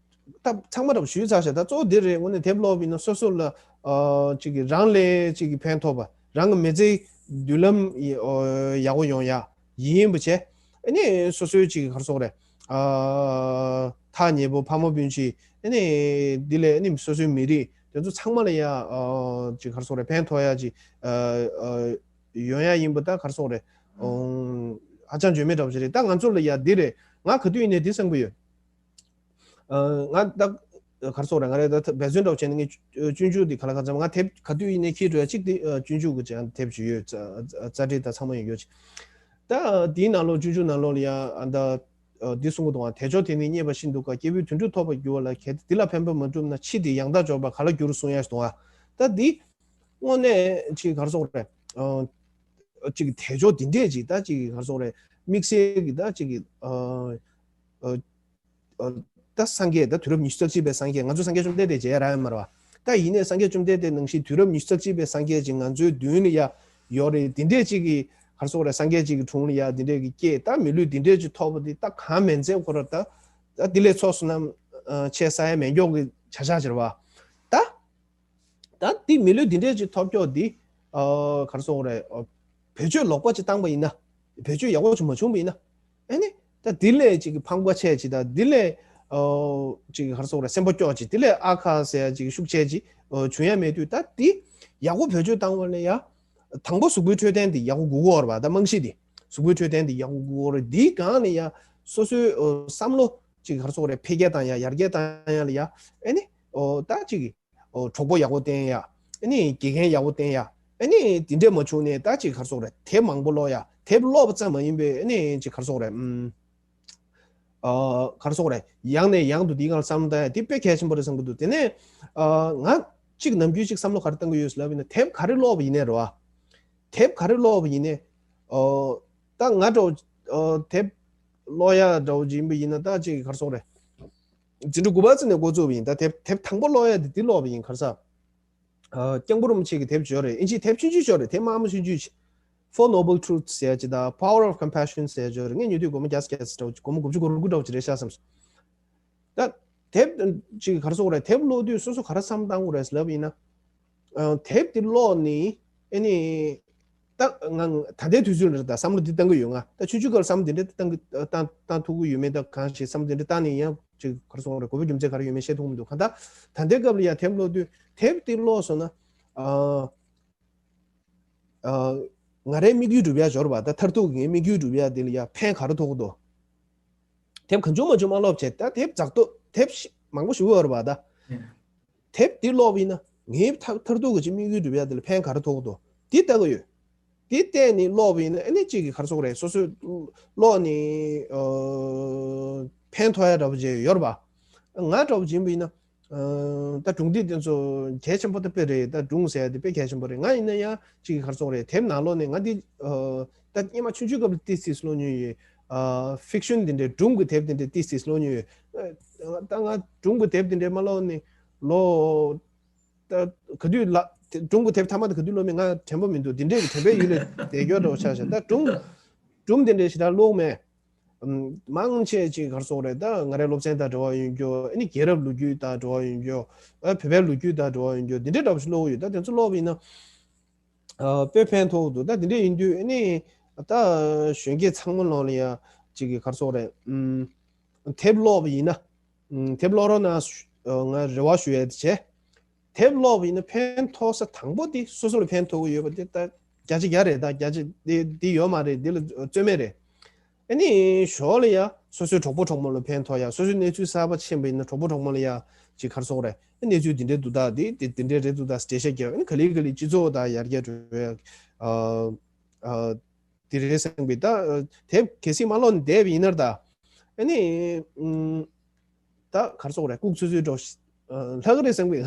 ད་ཚང་མ་འདྲ་པོ་ཞུས་ཚར་ཤག་ད་གཙོ་བོ་འདི་རེད། དངོས་གནས་དེབ་ཀློག་པ་ཡིན་ན་སོ་སོ་ལ། ཨ། ཅིག་གི་རང་ལ་ཅིག་གི་ཕན་ཐོགས་པ། རང་གི་མི་ཚེའི་མདུན་ལམ་ཡི། ཨ། ཡག་པོ་ཡོང་ཡ་ཡིན་པ་བྱས། ཨ་ནི་སོ་སོའི་ཅིག་གི་ག་རེ་ཟེར་དགོས་རེད། ཨ། ཐག་ཉེ་པོ་ཕ་མ་སྤུན་མཆེད། ཨ་ནི་འདི་ལས་ཨ་ནི་སོ་སོའི་མི་རིགས་དེ་ཚོ་ཚང་མ་ལ་ཡ། ཨ། ཅིག་ག་རེ་ཟེར་དགོས་རེད། ཕན་ཐོགས་ཡ་ཅིག་ཨ། ཨ། ཡོང་ཡ་ཡིན་པ་ད་ག་རེ་ཟེར་དགོས་རེད། ཨོ། ཧ་ཅང་བརྗོད་མེད་འདྲ་པོ་ཞིག་རེད། ད་ང་ཚོ་ལ་ཡ་འདི་རེད། ང་ག་དུས་ཡིན་ནའི་འདི་བསམ་གྱི་ཡོད། ཨ། ང་ད་ག་རེ་ཟེར་དགོས་རེད། ང་རེ་ད་འབད་བརྩོན་འདྲ་པོ་བྱས་ནས་ངས་སྤྱོད་འཇུག་འདི་ག་ལ་ག་ཙམ། ང་དེབ་ག་དུས་ཡིན་ནའི་འཁྱེར་འགྲོ་ཡ་གཅིག་དེ། ཨ། སྤྱོད་འཇུག་གི་ཅང་དེབ་ཅིག་ཡོད། རྩ་རྩ་འགྲེལ་དང་ཚང་མ་ཡོད་ཡོད་ཅིག་ད་དེའི་ནང་ལོགས་སྤྱོད་འཇུག་ནང་ལོགས་ལ་ཡ། ཨ། ད། ཨ། འདི་གསུང་གི་འདུག་ཨ། དལ་འབྱོར་དེ་ནི་རྙེད་པ་བཞིན་དུ་དཀའ། སྐྱེས་བུའི་དོན་གྲུབ་ཐོབ་པར་འགྱུར་བ་ལ། གལ་ཏེ་འདི་ལ་ཕན་པ་མ་བསྒྲུབས་ན། ཕྱིས་དེ་ཡང་དག་འབྱོར་པ་ག་ལ་འགྱུར། གསུང་ཡ་ཞིག་འདུག་ཨ། ད་འདི་དངོས་གནས་ཅིག་ག་རེ་ཟེར་དགོས་རེད། ཨ། ཅིག་དལ་འབྱོར་འདི་འདྲས་ཅིག་ད་ཅིག་ག་རེ་ཟེར་དགོས་རེད། དམིགས་བསལ་གྱི་ད་ཅིག་གི། ཨ། ཨ། ཨ། ད་སངས་རྒྱས། ད་དུས་རབས་ཉི་ཤུ་རྩ་གཅིག་པའི་སངས་རྒྱས། ང་ཚོ་སངས་རྒྱས་བཅོམ་ལྡན་འདས་མཇལ་ཡ་རག་ཡོད་མ་རེད་བ། ད་ཡིན་ནའི་སངས་རྒྱས་བཅོམ་ལྡན་འདས་ནང་བཞིན་དུས་རབས་ཉི་ཤུ་རྩ་གཅིག་པའི་སངས་རྒྱས་ཅིག་ང་ཚོའི་མདུན་ལ་ཡ་ཡོད་རེད། འདི་འདྲས་ཅིག་གི་ ག་རེ་ཟེར་དགོས་རེད། སངས་རྒྱས་གཅིག་གི་དྲུང་ལ་ཡ་འདི་འདྲས་ཀྱི་སྐྱེས། ད་མི་ལུས་འདི་འདྲས་ཅིག་ཐོབ་པ་འདི་ད་གང་མིན་ཚད་ཁོ་ར་ད་ད་འདི་ལས་ཚོགས་བསོད་ནམས་ཆེ་ས་ཡ་མེད་མགྱོགས་ཀྱི་བྱ་བཞག་ཅིག་རེད་བ། ད་ད་འདི་མི་ལུས་འདི་འདྲས་ཅིག་ཐོབ་མགྱོགས་འདི་ག་རེ་ཟེར་དགོས་རེད། བེད་སྤྱོད་ལོག་པ་ཅིག་བཏང་པ་ཡིན་ན། བེད་སྤྱོད་ཡག་པོ་ཅིག་མ་བྱུང་བ་ཡིན་ན། ཨ་ནི། ད་འདི་ལས་ཅིག་གི་ཕངས་པ་ཆེ་ཅིག་དང་འདི་ལས་ཨོ་ཅིག་ག་རེ་ཟེར་དགོས་རེད། སེམས་པ་སྐྱོ་ཅིག་འདི་ལས་ཨ་ཁ་ཟེར་ཡ་ཅིག་ཤུགས་ཆེ་ཅིག་ཨོ་བྱུང་ཡ་མེད་དུས། ད་འདི་ཡག་པོ་བེད་སྤྱོད་བཏང་བ་ལ་ཡ། དང་པོ་གཟུགས་པོའི་འཕྲོད་བསྟེན་འདི་ཡག་པོ་དགོས་ཀྱི་ཡོད་རེད་པ། ད་རྨང་གཞི་འདི་གཟུགས་པོའི་འཕྲོད་བསྟེན་འདི་ཡག་པོ་དགོས་ཀྱི་ཡོད་རེད། འདིའི་སྒང་ནས་ཡ་སོ་སོའི་ཨོ་བསམ་བློ་ཅིག་ག་རེ་ཟེར་དགོས་རེད། འཕེལ་རྒྱས་བཏང་ཡ་ཡར་རྒྱས་བཏང་ཡ་ལ་ཡ། ཨ་ནི་ཨོ་ད་ཅིག་གི་ཨོ་གྲོགས་པོ་ཡག་པོ་བསྟེན་ཡ། ཨ་ནི་དགེ་རྒན་ཡག་པོ་བསྟེན་ཡ། ཨ་ནི་དེ་འདྲས་མ་བྱུང་ནས་ད་ཅིག་ག་རེ་ཟེར་དགོས་རེད། དེབ་མང་པོ་ཀློག་ཡ། དེབ་ཀློག་པ་ཙམ་མ་ཡིན་པའི་ཨ་ནི་ཅིག་ག་རེ་ཟེར་དགོས་རེད། ཨམ། ཨ་ག་རེ་ཟེར་དགོས་རེད། ཡང་ནས་ཡང་དུ་དེའི་སྒང་ལ་བསམ་བློ་བཏང་ཡ་དེ་དཔེ་གལ་ཆེན་པོ་རེད་བསམ་གྱི་འདུག་དེ་ནས་ཨ་ང་ཅིག་ནམ་རྒྱུན་ཅིག་བསམ་བློ་ག་རེ་བཏང་གི་ཡོད་ཟེར་ལབ་ཡིན་ན། དེབ་ག་རེ་ཀློག་པ་ཡིན་ནའི་རེད་བ། དེབ་ག་རེ་ཀློག་པ་ཡིན་ནའི། ཨོ་ད་ང་འདྲ་བོ་ཨོ་དེབ་ཀློག་ཡ་འདྲ་བོ་ཅིག་ཡིན་པ་ཡིན་ན། ད་ཅིག་ག་རེ་ཟེར་དགོས་རེད། འཛིན་གྲྭ་དགུ་པ་ཙམ་ནས་འགོ་བཙུགས་པ་ཡིན། ད་དེབ་དེབ་དང་པོ་ཀློག་ཡ་དེ་འདི་ཀློག་པ་ཡིན། ག་རེ་ཟེར། ཨ་སྐྱབས་མགོན་རིན་པོ་ཆེ་གི་དེབ་ཅིག་ཡོད་རེད། ཨིན་ཇི་དེབ་ཆུང་ཆུང་ཅིག་ཡོད་རེད། དེབ་དམའ་མོ་ཆུང་ཆུང་ཅིག Four Noble Truths ཟེར་ཡ་ཅིག་དང་Power of Compassion ཟེར་ཡ་ཅིག་ཡོད་རེད། ངས་ཉོས་དུས་སྒོར་མོ་བརྒྱ་དང་བརྒྱད་ཅུ་འདྲ་བོ་ཅིག་སྒོར་མོ་དགུ་བཅུ་གོ་དགུ་འདྲ་བོ་ཅིག་རེད་ཤག་བསམ་སོང་། ད་དེབ་ཅིག་ག་རེ་ཟེར་དགོས་རེད། དེབ་ཀློག་དུས་སོ་སོ་ག་རེ་བསམ་བཏང་དགོས་རེད་ལབ་ཡིན་ན། ཨ་དེབ་དེ་ཀློག་ནི་ཨ་ནི་ད་ང་ད་ལྟའི་དུས་ཚོད་ལ་ད་བསམ་བློ་འདི་བཏང་གི་ཡོད། ང་ད་ཆུང་ཆུང་སྐབས་བསམ་བློ་འདི་འདྲ་བཏང་གི་བཏང་བཏང་ཐུབ་ཀྱི་ཡོད་མེད། ད་གང་ཞིག་བསམ་བློ་འདི་འདྲ་བཏང་ནས་ཡང་ཅིག་ག་རེ་ཟེར་དགོས་རེད། དགོས་པ་རྒྱུ་མཚན་ག་རེ་ཡོད་མེད་བཤད་ཐུབ་མི་འདུག་གང་ལྟར་ད་ལྟའི་སྐབས་ལ་ཡ་དེབ་ཀློག་དུས་དེབ་འདི་ཀློག་སོང་ན། ཨ་ཨ་ང་རའི་དམིགས་ཡུལ་འགྲུབ་ཡ་ཅིག་ཡོད་རེད་པ། ད་མཐར་ཐུག་གི་ངའི་དམིགས་ཡུལ་འགྲུབ་ཡ་འདི་ལ་ཡ་ཕན་ག་རེ་ཐོགས་ཀྱི་འདུག་དེབ་གང་བྱུང་མང་བྱུང་མ་ཀློག་བྱས། ད་དེབ་རྫོགས་ཐོག་དེབ་ཤི་མང་པོ་ཞིག་ཡོད་རེད་པ། ད་དེབ་འདི་ཀློག་པ་ཡིན་ན་ངའི་མཐར་མཐར་ཐུག་གི་ཅིག་དམིགས་ཡུལ་འགྲུབ་ཡ་འདི་ལ་ཕན་ག་རེ་ཐོགས་ཀྱི་འདུག་འདི་ལྟ་གི་ཡོད། འདི་བལྟས་ནས་ཀློག་པ་ཡིན་ན་ཨ་ནི་ཅིག་གི་ག་རེ་ཟེར་དགོས་རེད། སོ་སོས་ཀློག་ནས་ཨ་ཕན་ཐོགས་ཡ་འདྲ་བོ་ཅིག་ཡོད་རེད་པ། ང་འདྲ་བོ་ཅིག་ཡིན་པ་ཡིན་ན། ཨ་ད་སྒྲུང་འདི་དེ་ཚོ་གལ་ཆེན་པོ་ད་དཔེ་རེད། ད་སྒྲུང་ཟེར་ཡ་དེ་དཔེ་གལ་ཆེན་པོ་རེད། ང་ཡིན་ན་ཡང་ཅིག་ག་རེ་ཟེར་དགོས་རེད། དེབ་ནང་ལོགས་ནས་ང་འདི་ཨ་ད་སྔོན་མ་ཆུང་ཆུང་སྐབས་ལ་ཏིས་ཏིས་ཀློག་མྱོང་ཡོད། ཨ་ཕིག་ཤོན་འདི་འདྲའི་སྒྲུང་གི་དེབ་འདི་འདྲའི་ཏིས་ཏིས་ཀློག་མྱོང་ཡོད། ཨ་ད་ང་སྒྲུང་གི་དེབ་འདི་འདྲའི་མ་ཀློག་ནས་ལོ། ད་ག་དུས་ལ་དེ་སྒྲུང་གི་དེབ་མཐའ་མ་དེ་ག་དུས་ཀློག་མིན་ང་དྲན་པ་མི་འདུག་འདི་འདྲའི་གི་དྲན་པའི་ཡུལ་ལས་འདས་རྒྱུ་འདྲ་བོ་ཆགས་ཤག་ད་སྒྲུང་སྒྲུང་འདི་འདྲའི་ཞེ་དྲག་ཀློག་མེད། ཨམ་མང་ཆེ་ཅིག་ག་རེ་ཟེར་དགོས་རེད། ད་ང་རའི་སློབ་ཚན་དང་འབྲེལ་བ་ཡོད་རྒྱུ། ཨ་ནི་རྒྱལ་རབས་ལོ་རྒྱུས་དང་འབྲེལ་བ་ཡོད་རྒྱུ། ཨ་བོད་པའི་ལོ་རྒྱུས་དང་འབྲེལ་བ་ཡོད་རྒྱུ་འདི་འདྲའི་འདྲ་བོ་ཞིག་ཀློག་གི་ཡོད། ད་དེ་ཚོ་ཀློག་པ་ཡིན་ན་ཨ་དཔེ་ཕན་ཐོགས་འདུག་ད་འདི་འདྲ་ཡིན་དུས་ཨ་ནི་ད་གཞོན་སྐྱེས་ཚང་མ་ནང་ལ་ཡ་ཅིག་གི་ག་རེ་ཟེར་དགོས་རེད། ཨམ་དེབ་ཀློག་པ་ཡིན་ན། ཨམ་དེབ་ཀློག་རོགས་གནང་། ཨ་ང་རེ་བ་ཞུ་ཡ་དེ་བྱས། དེབ་ཀློག་པ་ཡིན་ན་ཕན་ཐོགས་ས་དང་པོ་དེ་སོ་སོ་ལ་ཕན་ཐོགས་ཀྱི་ཡོད་པ་དེ་ད་བརྒྱ་ཆ་བརྒྱ་རེད། ད་བརྒྱ་ཆ་དེ་དེ་ཡོད་མ་རེད། དེ་ལ་རྩོད་མེད་རེད། ཨ་ནི་ཞོར་ལ་ཡ་སོ་སོའི་གྲོགས་པོ་གྲོགས་མོ་ལ་ཕན་ཐོགས་ཡ། སོ་སོའི་གནས་ཚུལ་གསར་པ་ཕྱིན་པ་ཡིན་ན་གྲོགས་པོ་གྲོགས་མོ་ལ་ཡ་ཅིག་ག་རེ་ཟེར་དགོས་རེད། ཨ་གནས་ཚུལ་འདི་འདྲའི་འདུག་ད་དེ་དེ་དེ་འདྲའི་རེད་འདུག་ད་འགྲེལ་བཤད་རྒྱག་ཨ་ནི་ག་ལེ་ག་ལེ་སྤྱི་ཚོགས་ད་ཡར་རྒྱས་འགྲོ་ཡ། ཨ་ཨ་དེ་རེད་བསམ་པའི་ད་དེབ་གལ་སྲིད་མ་ཀློག་ནས་བསྡད་པ་ཡིན་ན་ད། ཨ་ནི་ཨུམ། ད་ག་རེ་ཟེར་དགོས་རེད། ལྐུགས་ཚུལ་ཚུལ་འགྲོ་ལྷག་རེད་བསམ་གི།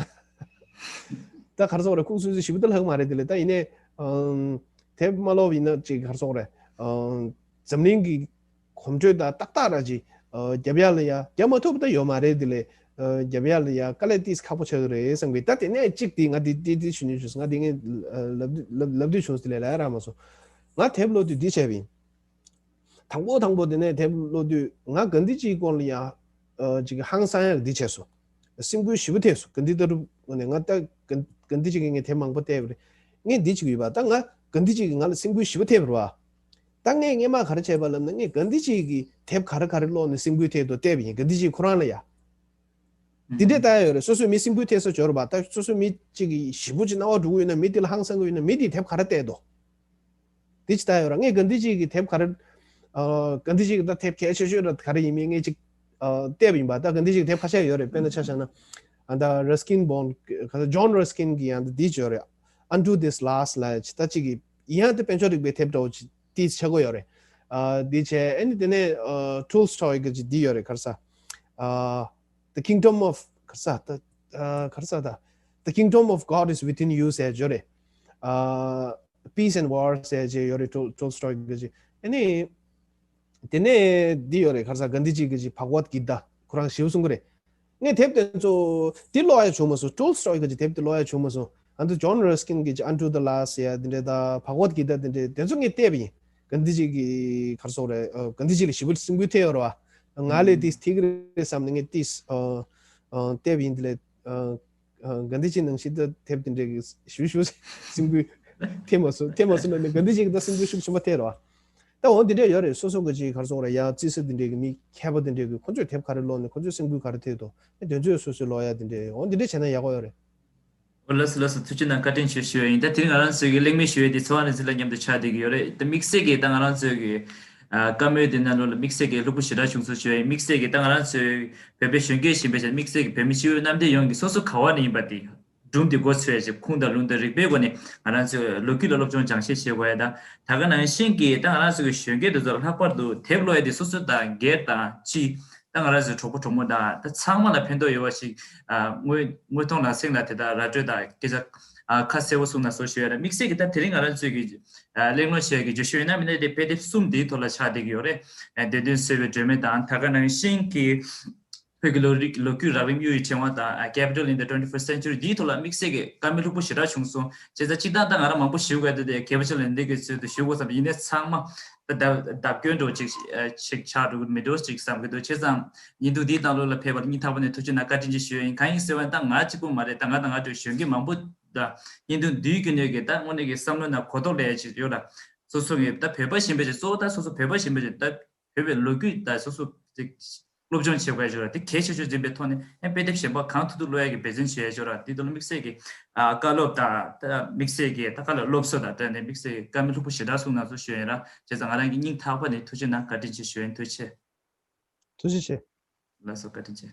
ད་ག་རེ་ཟེར་དགོས་རེད། ལྐུགས་ཚུལ་ཚུལ་ཞེ་པོ་ད་ལྷག་མ་རེད། དེ་ལས་ད་ཡིན་ནའི་ཨུམ། དེབ་མ་ཀློག་པ་ཡིན་ན་ཅིག་ག་རེ་ཟེར་དགོས་རེད། ཨུམ། འཛམ་གླིང་གི་གོམ་བགྲོད་ད་ཏག་ཏག་ར་ཅིག་ཨ་རྒྱབ་ཡ་ལ་ཡ་རྒྱབ་མ་ཐུབ་པ་ད་ཡོད་མ་རེད། དེ་ལས་ཨ་རྒྱབ་ཡ་ལ་ཡ་དཀའ་ལས་ཏིས་ཁག་པོ་ཆགས་ཀྱི་རེད་བསམ་གི། ད་དེ་ནས་གཅིག་དེ་ང་དེ་དེ་དེ་ཞུ་ནས་བྱུང་སོང་། ང་དེ་ངས་ལབ་ལབ་ལབ་དུས་བྱུང་སོང་། དེ་ལས་ལབ་ཡ་རག་མ་སོང་། ང་དེབ་ཀློག་དུས་འདི་བྱས་པ་ཡིན། དང་པོ་དང་པོ་དེ་ནས་དེབ་ཀློག་དུས་ང་གྷན་དྷི་ཇིའི་སྐོར་ལ་ཡང་ཨ་ཅིག་ཧང་སང་ཡག་འདི་བྱས་སོང་། སེམས་འགུལ་ཞེ་པོ་ཐེབས་སོང་། གྷན་དྷི་ལྟ་གྲུབ་ནས་ང་ད་གྷན་གྷན་དྷི་ཇི་གིས་ངས་དེབ་མང་པོ་བལྟས་པ་རེད། ངས་འདི་བྱེད་ཀྱི་ཡོད་པ། ད་ང་གྷན་དྷི་ཇི་གིས་ང་ལ་སེམས་འགུལ་ཞེ་པོ་ཐེབས་པ་རེད་བ། ད་ངས་སྔས་མ་ག་རེ་བྱས་པ་ལབ་ན། ངས་གྷན་དྷི་ཇི་གི་དེབ་ག་རེ་ག་རེ་ཀློག་ནས་སེམས་འགུལ་ཐེབས་འདུག་བལྟས་པ་ཡིན། གྷན་དྷི་ཇི་ཁོ་རང་ལ་ཡ། འདི་འདྲས་ལྟ་ཡ་ཡོད་རེད། སོ་སོའི་མི་སེམས་འགུལ་ཐེབས་ས་ཅིག་ཡོད་རེད་པ། ད་སོ་སོའི་མི་གཅིག་གིས་ཞེ་པོ་ཅིག་སྣང་བ་འགྲོ་གི་ཡོད་ན། མི་དེ་ལ་ཧང་སང་གི་ཡོད་ན། མི་དེས་དེབ་ག་རེ་བལྟས་འདུག་འདི་ཅིག་ལྟ་ཡ་ཡོད་རེད། ངས་གྷན་དྷི་ཇི་གི་དེབ་ག་རེ། ཨ་གྷན་དྷི་ཇི་གི་ད་དེབ་གལ་ཆེ་ཤོས་ར་ག་རེ་ཡིན་མིན་ངས་ཅིག་ཨ་བལྟས་པ་ཡིན་པ། ད་གྷན་དྷི་ཇི་གི་དེབ་ཁ་ཤས་ཡོད་རེད། དཔེར་ན་ཆ་བཞག་ན་ཨ་ད་ར་སི་ཀིན་བོན་ག་ད་ཇོན་ར་སི་ཀིན་གི་ཡང་ད་འདི་ཅིག་ཡོད་རེད། Unto This Last ལབ་ཅིག་ད་ཅིག་གི་ཡང་ད་དཔལ་འབྱོར་རིག་པའི་དེབ་འདྲ་བོ་ཅིག་ཏིས་ཆགས་ཀྱི་ཡོད་རེད། ཨ་འདི་བྱས། ཨ་ནི་དེ་ནས་ཨ་Tolstoy གི་ཅིག་འདི་ཡོད་རེད། ག་རེ་ཟེར། ཨ། The Kingdom of ག་རེ་ཟེར་ད། ཨ་ག་རེ་ཟེར་ད། The Kingdom of God is Within You ཟེར་ཡོད་རེད། ཨ་Peace and War ཟེར་ཅིག་ཡོད་རེད། Tol- Tolstoy གི་ཅིག་ཨ་ནི་དེ་ནས་འདི་ཡོད་རེད། ག་རེ་ཟེར། གྷན་དྷི་ཇི་གི་ཅིག་Bhagavad Gita ཁོ་རང་ཞེ་པོ་གསུང་གི་རེད། ངས་དེབ་དེ་ཚོ་འདི་ཀློག་ཡ་བྱུང་མ་སོང་། Tolstoy གི་ཅིག་དེབ་དེ་ཀློག་ཡ་བྱུང་མ་སོང་། ཨ་ནི་John Ruskin གི་ཅིག་Unto the Last ཟེར་ཡ་དེ་འདྲས་དང་Bhagavad Gita དེ་འདྲས་དེ་ཚོ་ངས་བལྟས་པ་ཡིན། ག་འདི་ཅིག་གི་ག་རེ་ཟེར་དགོས་རེད། ཨ། ག་འདི་ཅིག་ལ་ཞེ་པོ་སེམས་འགུལ་ཐེབས་ཡོད་རེད་བ། ང་ལས་ཏིས་ཐིག་རེད་བསམ་ནས་ངས་ཏིས་ཨ་ཨ་བལྟས་པ་ཡིན། དེ་ལས་ཨ་ཨ་ག་འདི་ཅིག་ནང་བཞིན་དུ་ཐེབས། དེ་འདྲའི་གི་ཞུ་ཞུ་སེམས་འགུལ་ཐེབས་མ་སོང་། ཐེབས་མ་སོང་ན་ནི་ག་འདི་ཅིག་ད་སེམས་འགུལ་ཤུགས་ཆེན་པོ་ཐེབས་རེད་བ། ད་འོ་འདི་འདྲ་ཡོད་རེད། སོ་སོ་གི་ཅིག་ག་རེ་ཟེར་དགོས་རེད། ཡ་རྩིས་ས་དེ་འདྲའི་གི་མི་མཁས་པ་དེ་འདྲའི་གི་ཁོ་ཚོས་ཐེབས་ག་རེ་ཀློག་ནས་ཁོ་ཚོས་སེམས་འགུལ་ག་རེ་ཐེབས་འདུག་ཨེ་དེ་ཚོས་སོ་སོས་ཀློག་ཡ་དེ་འདྲ། འོ་འདི་འདྲ་བྱས་ན་ཡག་པོ་ཡོད་རེད། ཨོ་ལགས་སོ་ལགས་སོ། ཐུགས་རྗེ་གནང་། བཀའ་དྲིན་ཆེ་ཞུ་ཡ་ཡིན། ད་དེ་རིང་ང་རང་ཚོའི་གི་གླེང་མོལ་ཞུ་ཡ་དེ་ཚེ་དབང་རིག་འཛིན་ལགས་མཉམ་དུ་ཆགས་བསྡད་ཀྱི་ཡོད་རེད། ད་དམིགས་བསལ་གྱི་ད་ང་རང་ཚོའི་གི་ཨ་བཀའ་མོལ་དེ་ནང་ལོགས་ལ་དམིགས་བསལ་གྱི་ལྷུག་པོ་ཞེ་དྲག་བྱུང་སོང་ཞུ་ཡ་ཡིན། དམིགས་བསལ་གྱི་ད་ང་རང་ཚོའི་བོད་པའི་གཞོན་སྐྱེས་གཞན་པ་བྱས་དམིགས་བསལ་གྱི་བོད་མི་སྤྱི་འཐུས་རྣམ་ཐོན་ཡོངས་ཀྱི་སོ་སོ་ག་བ་ནས་ཡིན་པ་དེ་སྒྲུང་དེ་མགོ་ཚོས་ཡ་ཅིག་ཁུངས་དང་ལུང་དང་རིགས་པའི་སྒོ་ནས་ང་རང་ཚོའི་ལོ་རྒྱུས་ལ་སློབ་སྦྱོང་སྦྱང་བཤད་བྱེད་དགོས་ཡ། ད་ད་ག་ནང་བཞིན་གྱི་ད་ང་རང་ཚོའི་གི་གཞོན་སྐྱེས་དེ་ཚོ་ལ་ལྷག་པར་དུ་དེབ་ཀློག་ཡ་དེ་སོ་སོ་དང་སྒེར་དང་སྤྱི། ད་ང་རང་ཚོའི་གྲོགས་པོ་གྲོགས་མོ་དང་ད་ཚང་མ་ལ་ཕན་ཐོགས་ཡོད་པ་ཞིག་ཨ་དངོས་དངོས་མཐོང་ལག་ཟིན་ལ་དེ་དག་ར་སྤྲོད་དང་སྐད་ཆ་ཨ་ཁ་གསལ་པོ་གསུངས་ན་བཟོ་ཞུ་ཡ་ར། དམིགས་བསལ་གྱི་ད་དེ་རིང་ང་རང་ཚོའི་གི་ཨ་གླེང་སློང་བྱེད་ཀྱི་བརྗོད་གཞི་ཡོད་ན་མིན་ན་དེ་དཔེ་དེབ་གསུམ་དེའི་ཐོག་ལ་ཆགས་བསྡད་ཀྱི་ཡོད་རེད། ཨ་བདེ་དོན་གསོས་པའི་སྒྲོན་མེ་དང་། ད་ག་ནང་བཞིན་གྱི་བོད་ཀྱི་ལོ་རིག་ལོ་རྒྱུས་རགས་རིམ་གཡུ་ཡི་ཕྲེང་བ་དང་། ཨ་Capital in the twenty-first Century འདིའི་ཐོག་ལ་དམིགས་བསལ་གྱི་བཀའ་མོལ་ལྷུག་པོ་ཞེ་དྲག་བྱུང་སོང་། བྱས་ཙང་སྤྱིར་བཏང་ད་ང་རང་མང་པོ་ཞུ་དགོས་འདུག་དེ་Capital ལས་འདི་གི་ཚུལ་དུ་ཞུ་དགོས་བསམ་པ་ཡིན་ནའི་ཚང་མ། ད་ལྡབ་ལྡབ་སྐྱོན་འདྲ་བོ་ཅིག་ཨ་ཅིག་ཆགས་འགྲོ་གི་མི་འདུག་ཅིག་བསམ་གི་འདུག་བྱས་ཙང་བརྙན་ཐུང་འདིའི་ནང་ལོགས་ལ་ཕེབས་པར་སྙིང་ཐག་པ་ནས་ཐུགས་རྗེ་གནང་། བཀའ་དྲིན་ཆེ་ཞུ་ཡ་ཡིན། གང་ཡིན་ཟེར་བ་ན་ད་ང་གཅིག་པུ་མ་རེད། ད་ང་དང་ང་འདྲ་བའི་གཞོན་སྐྱེས་མང་པོ་ད་བརྙན་ཐུང་འདིའི་བརྒྱུད་ནས་གི་ད་དངོས་གནས་ཀྱི་བསམ་བློ་ནང་གོ་རྟོགས་སླེབས་ཡ་ཅིག་ཡོད་ལ། སོ་སོ་གི་ད་བོད་པ་གཞན་པ་ཅིག་གཙོ་བོ་ད་སོ་སོ་བོད་པ་གཞན་པ་ཅིག་ད་བོད་པའི་ལོ་རྒྱུས་ད་སོ་སོ་ཅིག་སློབ་སྦྱོང་བྱེད་དགོས་ཡ་ཅིག་ཡོད་ལ། དེ་གལ་ཆེ་ཤོས་འཛིན་པའི་ཐོག་ནས་ཨ་དཔེ་དེབ་གཞན་པ་གང་ཐུབ་ཐུབ་ཀློག་ཡ་གི་འབད་བརྩོན་བྱེད་ཡ་ཅིག་ཡོད་ལ། དེ་དོན་ལ་དམིགས་བསལ་གྱི་ཨ་བཀའ་སློབ་དང་ད་དམིགས་བསལ་གྱི་ད་བཀའ་སློབ་སློབ་གསོ་དང་འབྲེལ་ནས་དམིགས་བསལ་གྱི་བཀའ་མོལ་ལྷུག་པོ་ཞེ་དྲག་གསུངས་གནང་སོང་ཞུ་ཡ་ཡིན་ར། བྱས་ཙང་ང་རང་གི་སྙིང་ཐག་པ་ནས་ཐུགས་རྗེ་གནང་། བཀའ་དྲིན་ཆེ་ཞུ་ཡ་ཡིན། ཐུགས་རྗེ་ཆེ། ཐུགས་རྗེ་ཆེ། ལགས་སོ། བཀའ་དྲིན་ཆེ།